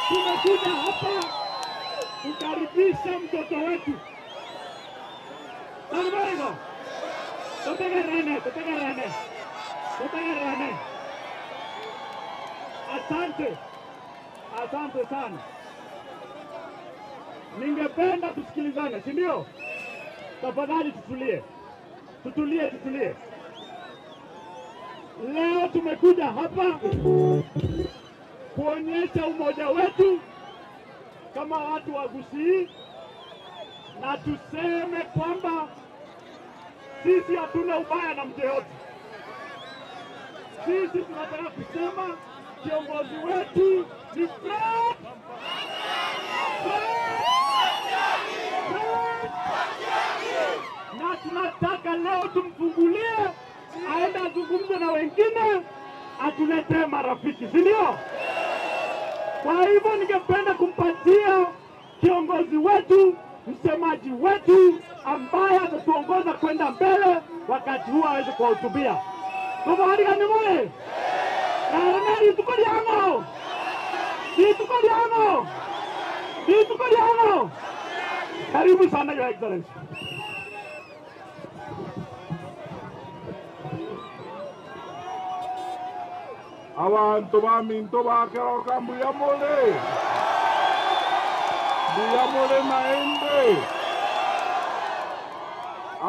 tumekuja hapa kukaribisha mtoto wetu Barbarego totegerane totegerane totegerane asante asante sana ningependa tusikilizane si ndio tafadhali tutulie tutulie, tutulie. Leo tumekuja hapa kuonyesha umoja wetu kama watu wa Gusii, na tuseme kwamba sisi hatuna ubaya na mtu yeyote. Sisi tunataka kusema kiongozi wetu ni Fred, Fred, Fred na tunataka leo tumfungulie aende azungumze na wengine, atuletee marafiki, si ndio? Kwa hivyo ningependa kumpatia kiongozi wetu, msemaji wetu ambaye atatuongoza kwenda mbele wakati huu aweze kuwahutubia. Kovaharigani mwe narana rituko lyango rituko lyango rituko lyango. Karibu sana Your Excellency. Abantu baminto bakeroka mbuyamole mbuyamole naende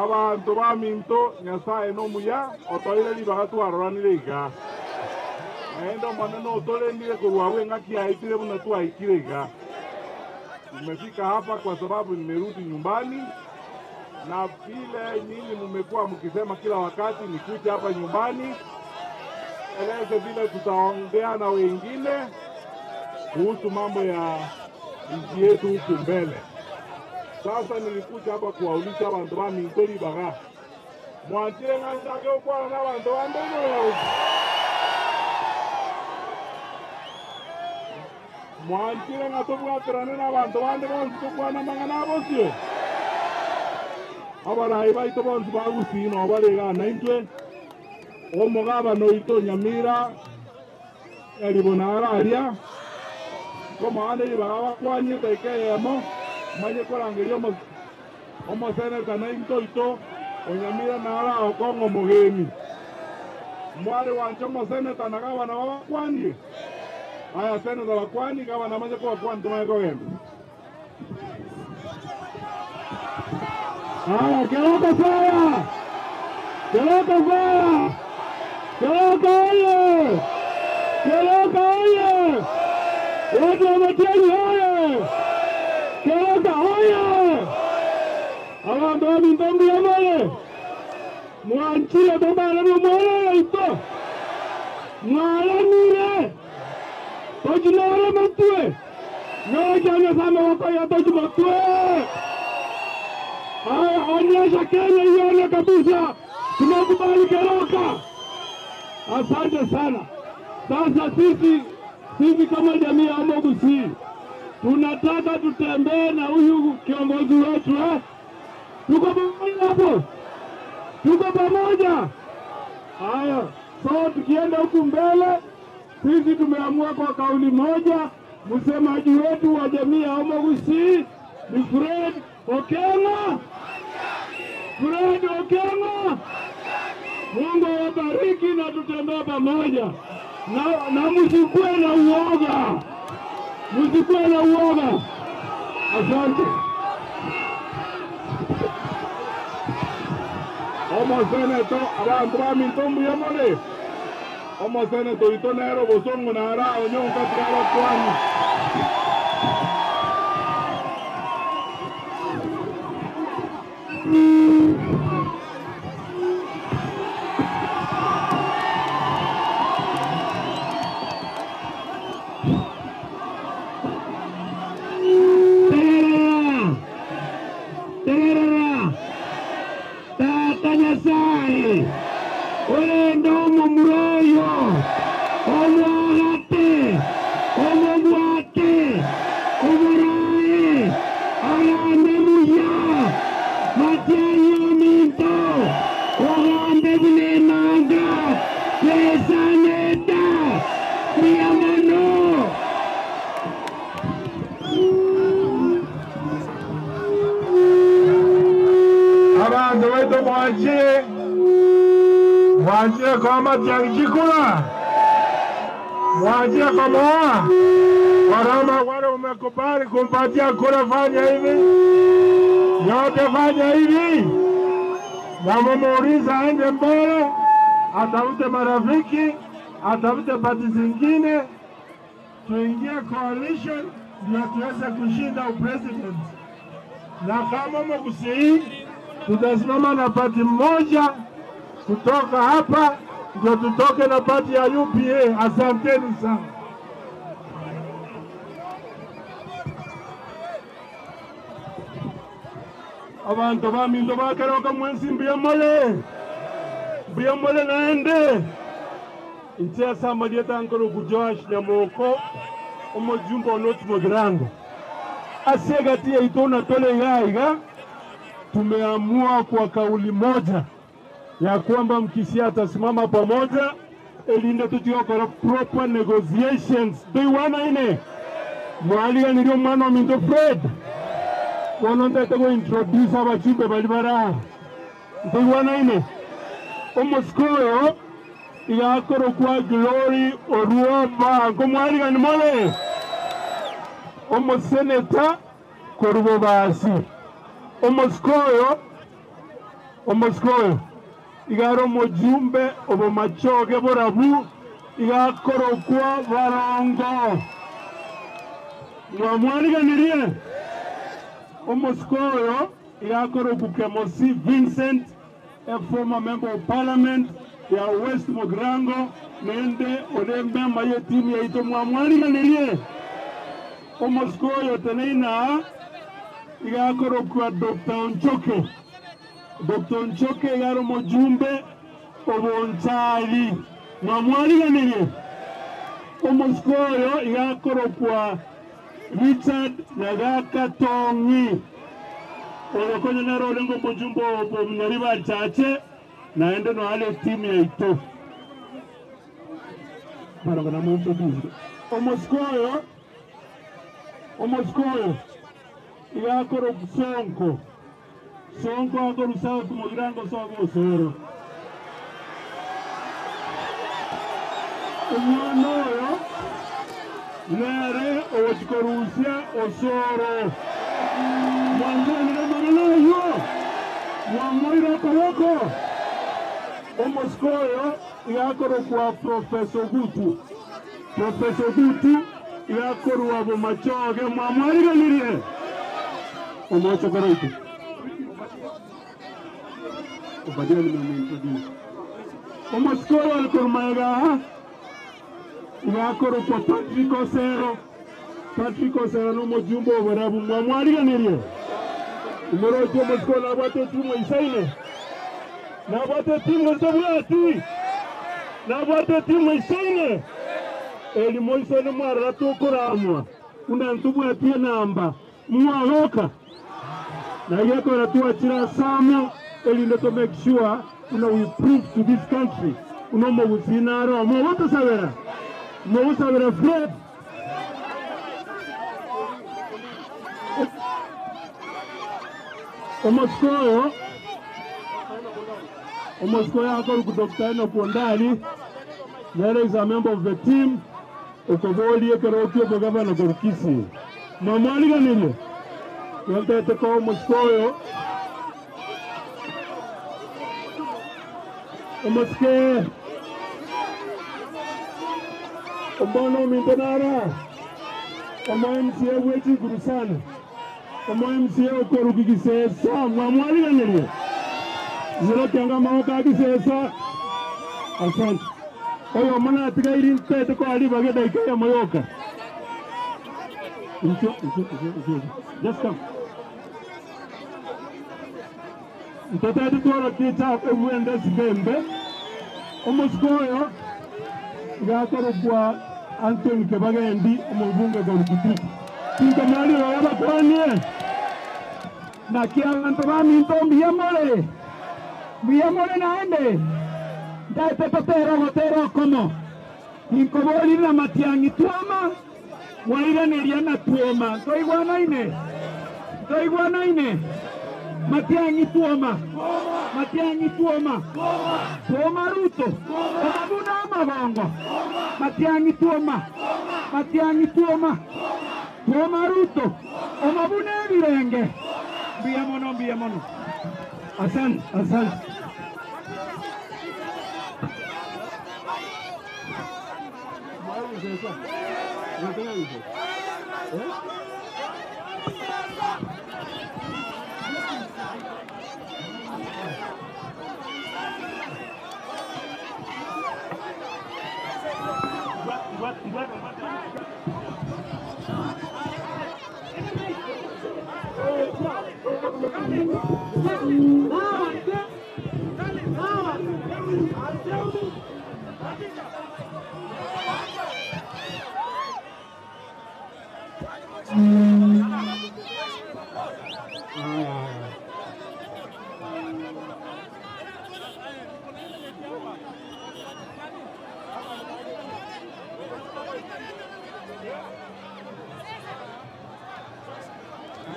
abantu baminto nyasaye nomuya otoire ribaga twaroranire iga naende omonene otorendire korwa bweng'aki yaitire buna twaikire iga Nimefika hapa kwa sababu nimerudi nyumbani, na vile nyinyi mmekuwa mkisema kila wakati nikuje hapa nyumbani eleze vile tutaongea na wengine kuhusu mambo ya nchi yetu huku mbele. Sasa nilikuja hapa kuwauliza bantu ba mintori baga mwachire ng'anzake okwana na bantu bande mwanchire ng'a tobwaterane na bantu bande bonsi tokwana mang'ana abosio abarayi baito bonsi bagusii no baregana intwe omogabano oito Nyamira eribo nararia komwana ribaga bakwanyete eke eyemo manye korangeria Omoseneta nainto oito Onyamira naro agokong'a omogeni. Mware gwancha omoseneta na gavana babakwanie? Aya seneta bakwanie, gavana amanye kobakwania tomanye kogenda. Haya, Keroka fire! Keroka fire! Keroka oye! Keroka oye! Watu wa Matiang'i oye! Keroka oye! Abanto baminto mbuya more? Mwanchire tombare nomwana oyoito? Mwaramire? Tochimore motwe? Norokia Nyasae amaboko aya tochimotwe? Haya, onyesha Kenya ione kabisa tumekubali Keroka. Asante sana. Sasa sisi kama jamii ya Omogusii tunataka tutembee na huyu kiongozi wetu eh? Tuko pamoja hapo, tuko pamoja. Haya, so tukienda huku mbele, sisi tumeamua kwa kauli moja, msemaji wetu wa jamii ya Omogusii ni Fred Okengo. Fred Okengo. Mungu awabariki na tutembee pamoja na msikuwe na uoga, msikuwe na uoga. Asante. Omoseneto abanto baminto mbuya more. Omoseneto oito nere obosongo nara onyonka tigabakwani. Tegerera! Tegerera! Tata Nyasaye, orende omomura oyo, omwagate, omobwate, omorae, agambe buya, Matiang'i ominto, ogambe buna emanga, yesaneta, mbuya mono. Abanto baito mwanchire, mwanchire kwa Matiang'i chikura, mwanchire komoa Warama wale umekubali kumpatia kura, fanya hivi yote, fanya hivi na mumuuliza aende mbele, atafute marafiki, atafute pati zingine, tuingie coalition ndio tuweze kushinda upresident. Na kama Mugusii tutasimama na pati moja kutoka hapa, ndio tutoke na pati ya UPA. Asanteni sana. Abantu baminto bakeroka mwensi mbuya more, mbuya more naende inche ase amarieta nkoroku Joash Nyamoko omojumbe o North Mugirango ase egati yaito natore iga iga tumeamua kwa kauli moja ya kwamba Mkisii atasimama pamoja elinde tutiokora proper negotiations toiwana ine mwaliganirie omwana ominto Fred bono ntete gointroduce abachumbe bari bara ntoiwana ine omosiko oyo igakorokwa Glory Oruoma nkomwarigani more omoseneta korwa Bobasi omosiko oyo igare omojumbe obomachoge borabu igakorokwa Barongo mwamwariganirie omosiko oyo igakorokwa Kemosi Vincent, a former member of parliament ya West Mugirango nende ore member ye timu yaito mwamwariganirie omosiko oyo teneina igakorokwa Dr. Onchoke. Dr. Onchoke igare omojumbe obonchari mwamwariganirie omosiko oyo igakorokwa Richard Nyagaka Tongi orokonya naro orengo omojumbe omunyari bachache naende noale timu yaito barabara namuintroduce omosiko oyo igakorokwa Sonko. Sonko akorwa South Mugirango sobo Osoro. Omwana oyo nere ogochia korusia Osoro. Mwancheranire amang'ana aywo? Mwamoire okoboko? Omosike oyo iga akorokwa Professor Ogutu. Professor Ogutu iga akorwa Bomachoge. Mwamwariganirie? Omochokoro oito. Obadia nimemuintroduce. Omosike oyo ore korwa magega aa iga akorokwa Patrick Osero. Patrick Osero nomojumbe oborabu. Mwamwariganirie? Omoroche omosike oyo nabwate etimu eisaine? Nabwate etimu gose tabwati? Nabwate etimu eisaine? Eri moisane mwarora tokoramwa buna ntobwati enamba. Mwagoka? Na gekogera twachire ase amo erinde to make sure buna we prove to this country buna omogusii nare omo. Ogotosabera? Mogosabera Fred? Omosike oyo, omosike oyo akorokwa Doctor Enock Ondari, nere is a member of the team okoboria ekerogo kia obogavana korwa Kisii. Mwamwariganirie? Ntoete koa omosike oyo, omosike omwana ominto naro aa, omo MCA bwe chinguru sana, omo MCA okoruki Gisesa, mwamwariganirie? Nyorokia amaboko a Gisesa. Asante. Oyomo natigairi ntaete koa ribaga edaika eyemo yoka. Inchuo, inchuo, inchuo, inchuo. Just come. Ntotaete tworokie echafu ebwende esike embe. Omosike oyo iga akorokwa Anthony Kebagendi, omobunge korwa Kitui. Tinkomanya ribaga bakwanie. Naki abanto baminto mbuya more? Mbuya more naende? Ntaete totere ogotera okomo. Ninkoborie na matiang'i twoma, mwairaneria na twoma. Ntoigwanaine? Ntoigwanaine? Matiang'i twoma, matiang'i twoma, twoma Ruto, omabuna amagongo. Matiang'i twoma, matiang'i twoma, twoma Ruto, omabuna ebirenge. Mbuya mono, mbuya mono. Asante, asante.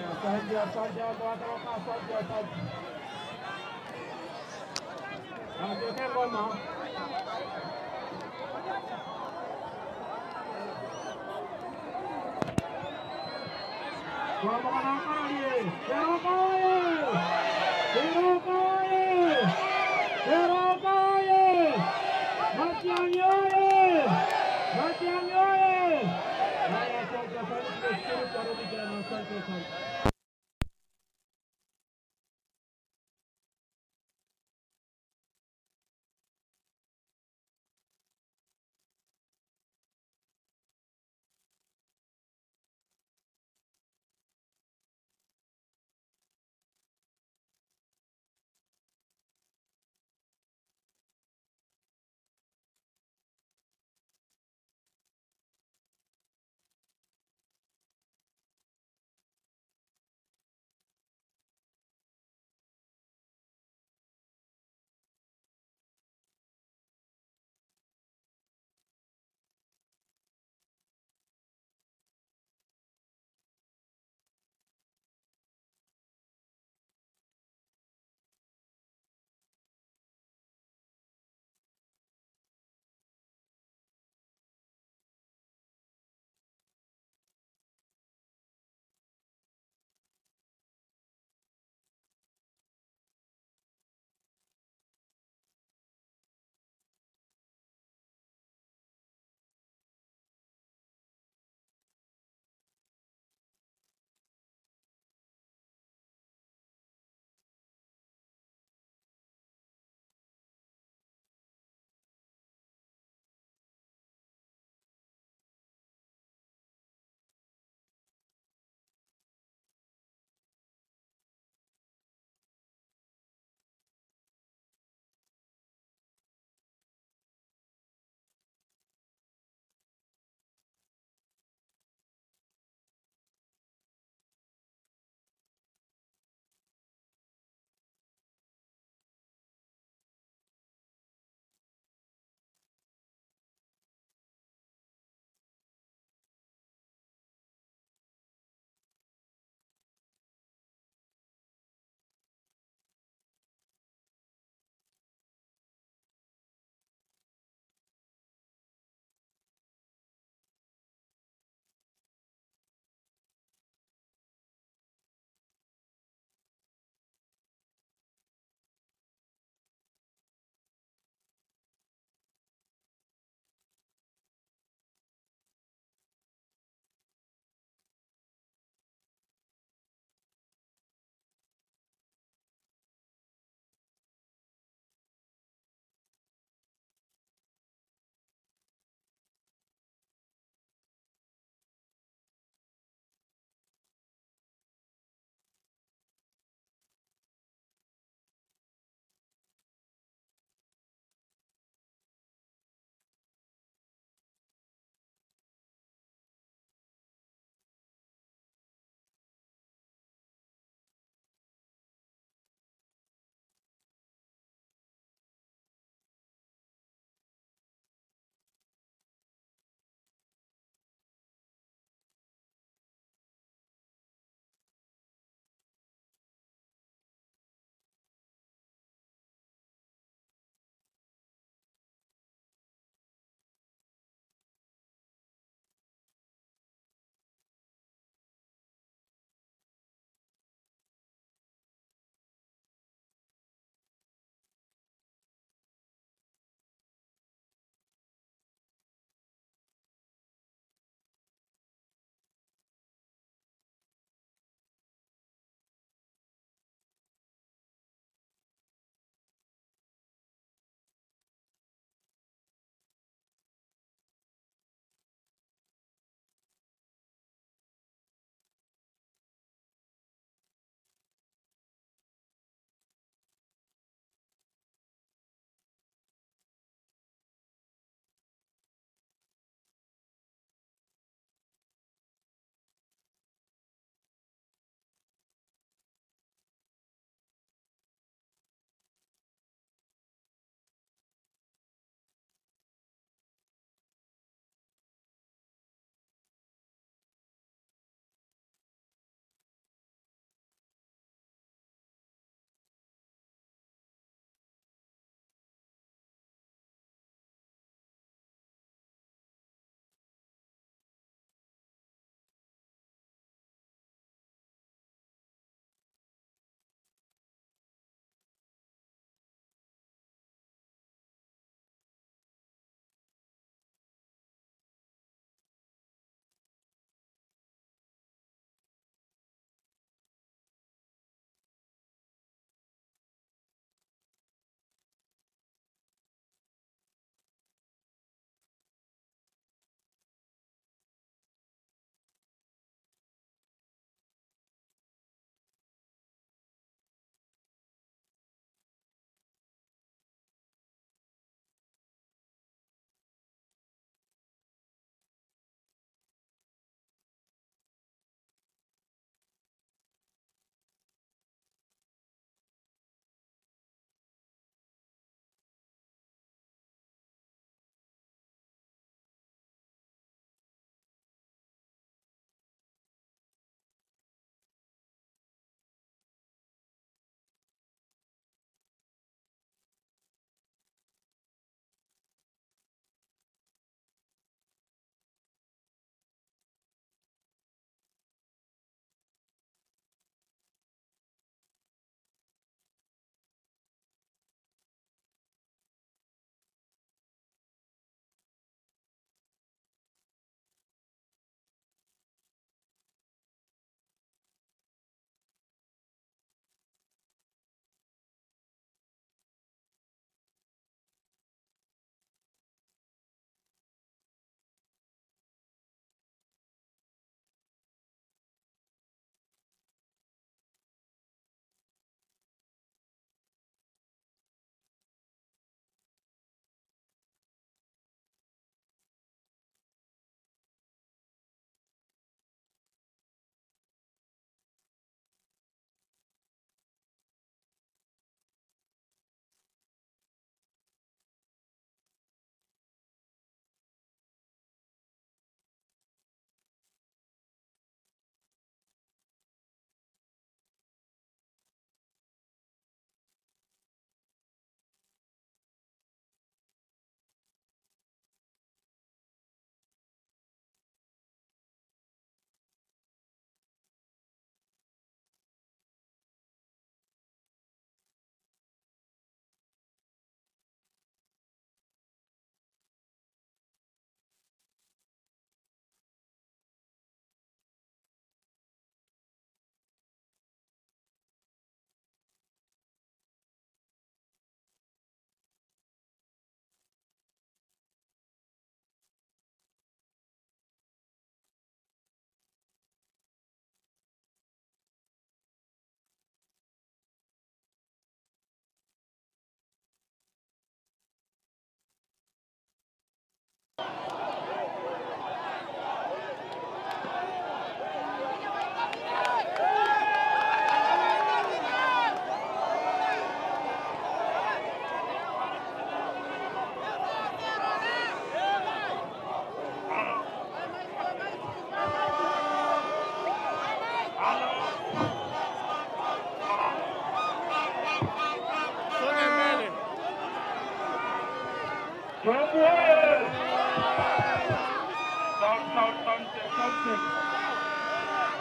Asante, asante, asante. Asante.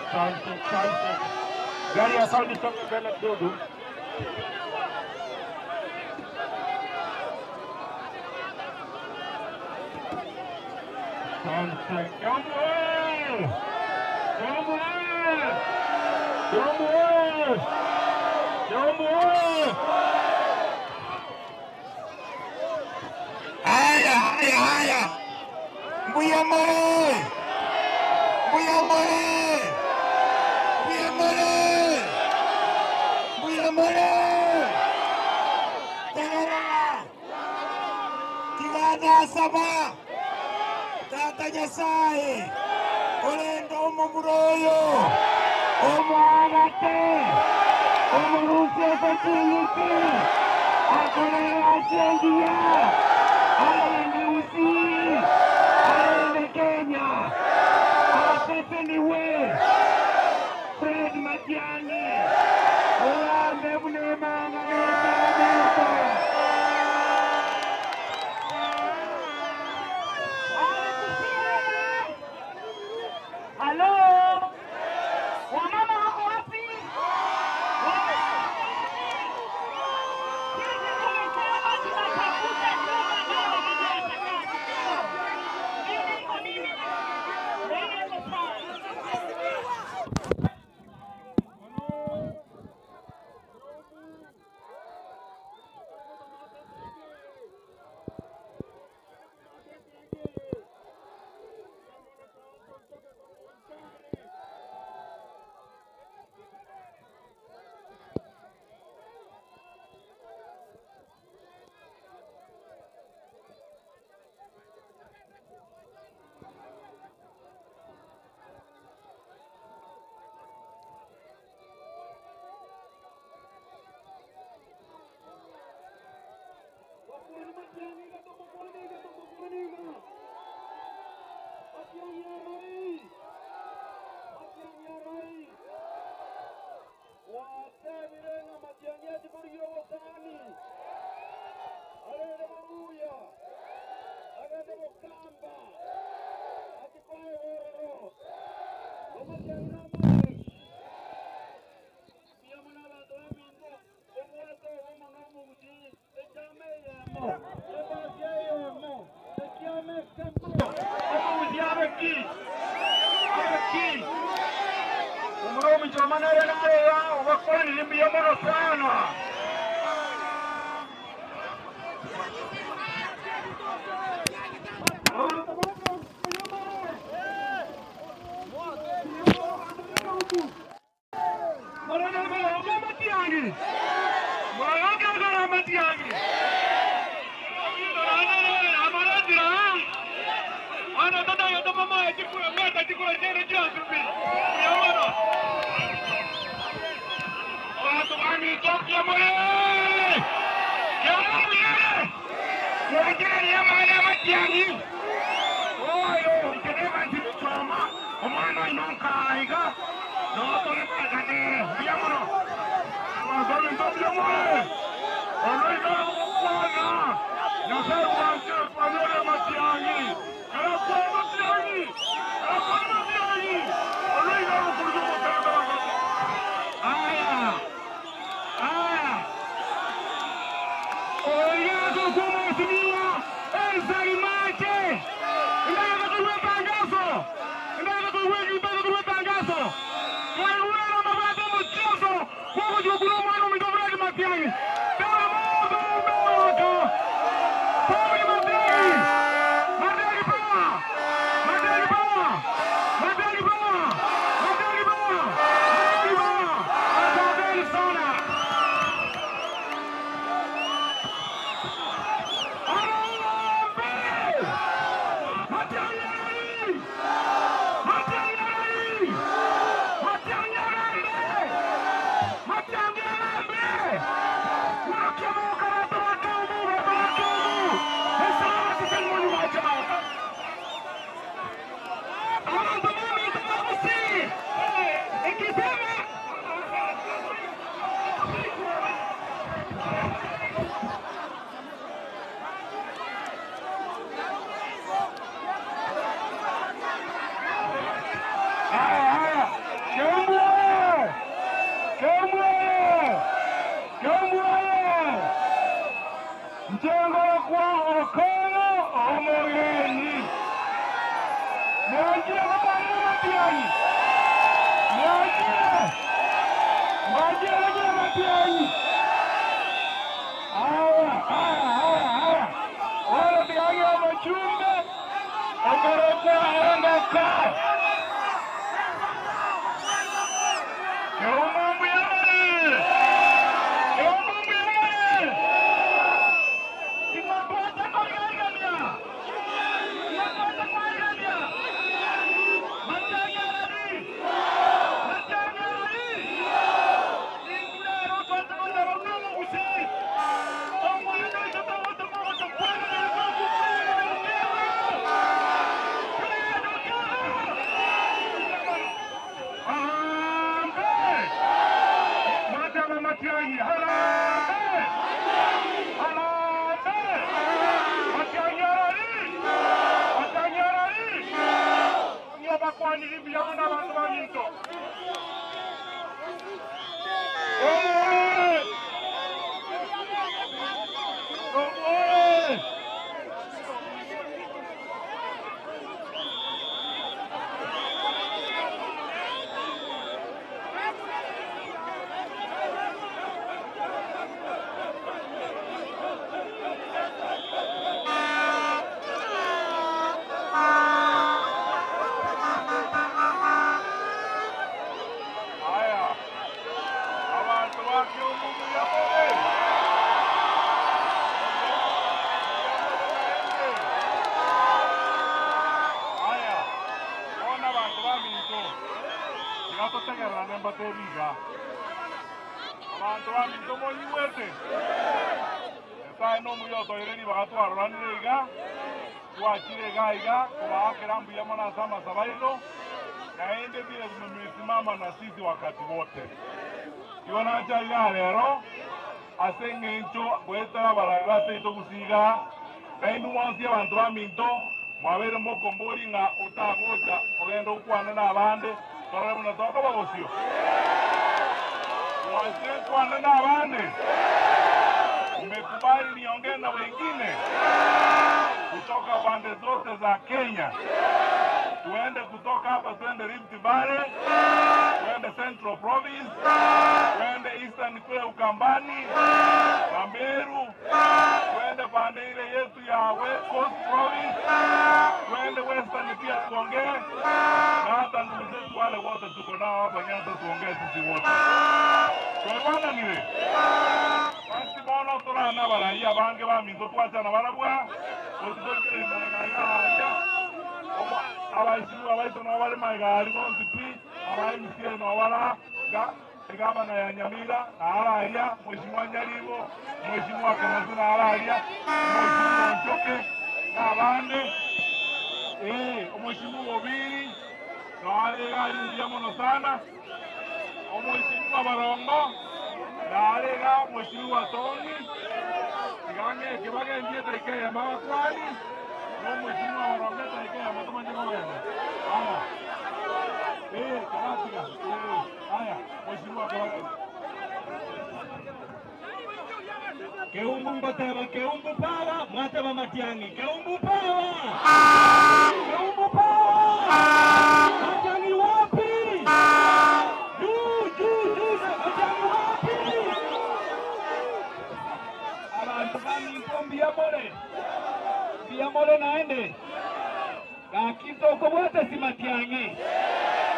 Asante, asante. Gari ya sound isonge mbele kidogo. Asante. Kiambu oye! Kiambu oye! Kiambu oye! Kiambu oye! Haya, haya, haya. Mbuya more! Mbuya more! Mbuya more! Mbuya more! Tegerera! Tigana saba! Tata Nyasaye! Orenda omomura oyo! Omwagate! Omurusi okochiyiki! Akorera achengiya! Arende usi! Arende Kenya! Aseseniwe! Fred Matiang'i! Olambe bunemanga netameta! Halo, wamama wako wapi? Sisi tumesema tunatafuta nyumba kama wamama watakaa. Mimi niko mimi, mimi niko sawa. Matiang'i! Matiang'i harambee! Harambee! Matiang'i arari! Matiang'i arari! Niyo bakwanire mbuya mono abanto baminto. Omoe! Omoe! Aya, abantu bake omubuya more. Aya, bona abantu baminto tigatotegererane mbatebiga abantu baminto monyiwete nyasaye nomuya otoireri bagatwaroranire iga twachire iga iga kobakera mbuya mono ase amasabaino naende vile mmesimama na sisi wakati wote igo nacha iga rero ase eng'encho goetera abarari baseito gusiga naindu mwansi abanto baminto mwabere mokombori ng'a otagocha ogenda okwane na abande torore buna tokoba bosio mwase kwane na abande mmekubali niongee na wengine kutoka pande zote za Kenya tuende kutoka hapa tuende Rift Valley, tuende Central Province, tuende Eastern kule Ukambani na Meru, tuende pande ile yetu ya Coast Province, tuende Western pia tuongee na hata ndugu zetu wale wote tuko nao hapa Nyanza, tuongee sisi wote twebwana niwe basi bono torana baraia bange baminto twachana barabwa otitokeremanaaya abaheshimiwa baitu nabo bari maigari bonsi pi aba MCA nabo bara egabana ya Nyamira naararia mheshimiwa Nyaribo mheshimiwa Kamasu naararia mheshimiwa Nchoke n'abande omheshimiwa Obiri naare egari mbuya mono sana omheshimiwa Barongo narega mheshimiwa Tony tigang'eke bagendie etaika eyemo abakwani no mheshimiwa Barongo etaika eyemo tomanye kogenda aya karatiga aya mheshimiwa Kebake Keumbu ngoteba Keumbu power mwateba Matiang'i Keumbu power Keumbu power Matiang'i wapi juu juu juu Matiang'i wapi abantu baminto mbuya more mbuya more naende gakitoko bwate si Matiang'i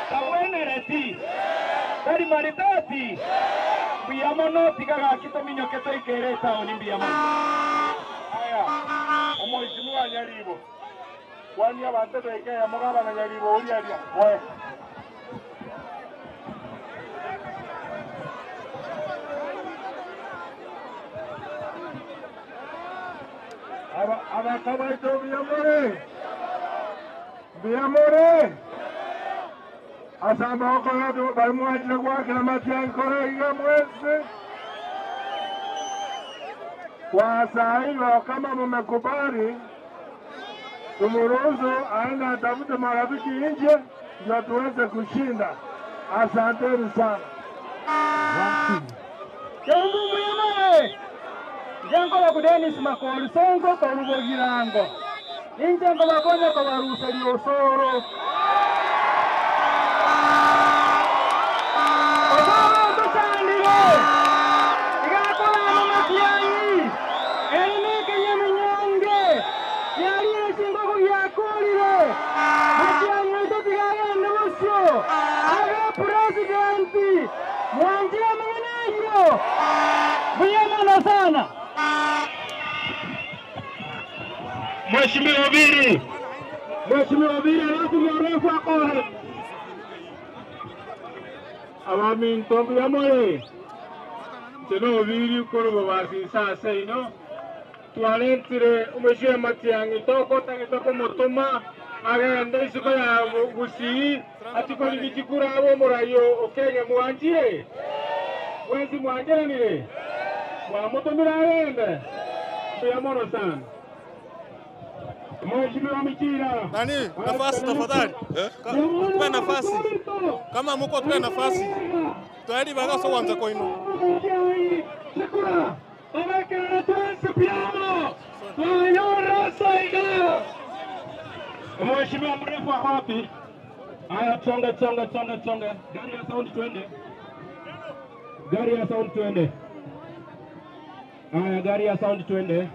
tabwenereti tari maridadi mbuya mono tiga gakito minyoke toikere etaoni mbuya mono aya omheshimiwa Nyaribo kwani abantu etaika eyemo gabana Nyaribo uriaria we Abakabaito mbuya more ase amaboko barimwachire gwakera Matiang'i kore iga mwese kwa saa hiyo, kama mumekubali tumuruhusu aende atafute marafiki nje ndio tuweze kushinda. Asanteni sana. Keumbu mbuya more njenkoba ku Dennis Makori Sonko korubogirango inje nkobakonya kobaruseria osoro osoro tusandire igakorana Matiang'i eri minyonge yarire chingoko giakorire Matiang'i oito tigagende bosio abe presidenti mwanjire mang'ana ayio mbuya mono sana. Mheshimiwa Obiri, Mheshimiwa Obiri, alafu mrefu akore abaminto mbuya more nche Obiri korobo basisa ase ino twaretire omheshimiwa Matiang'i tokotagete komotoma agende isiko ya Gusii atikorigi chikura abo omoraio o Kenya mwanchire Mwezi mwangeranire mwamutumira agende mbuya mono sana. Mheshimiwa Michira. Nani, nafasi tafadhali. Tupe nafasi. Kama muko tupe nafasi. Tayari bagaso wanza koino. Mheshimiwa mrefu ako wapi? Haya, chonga chonga chonga chonga, gari ya sound twende, gari ya sound twende. Haya, gari ya sound twende.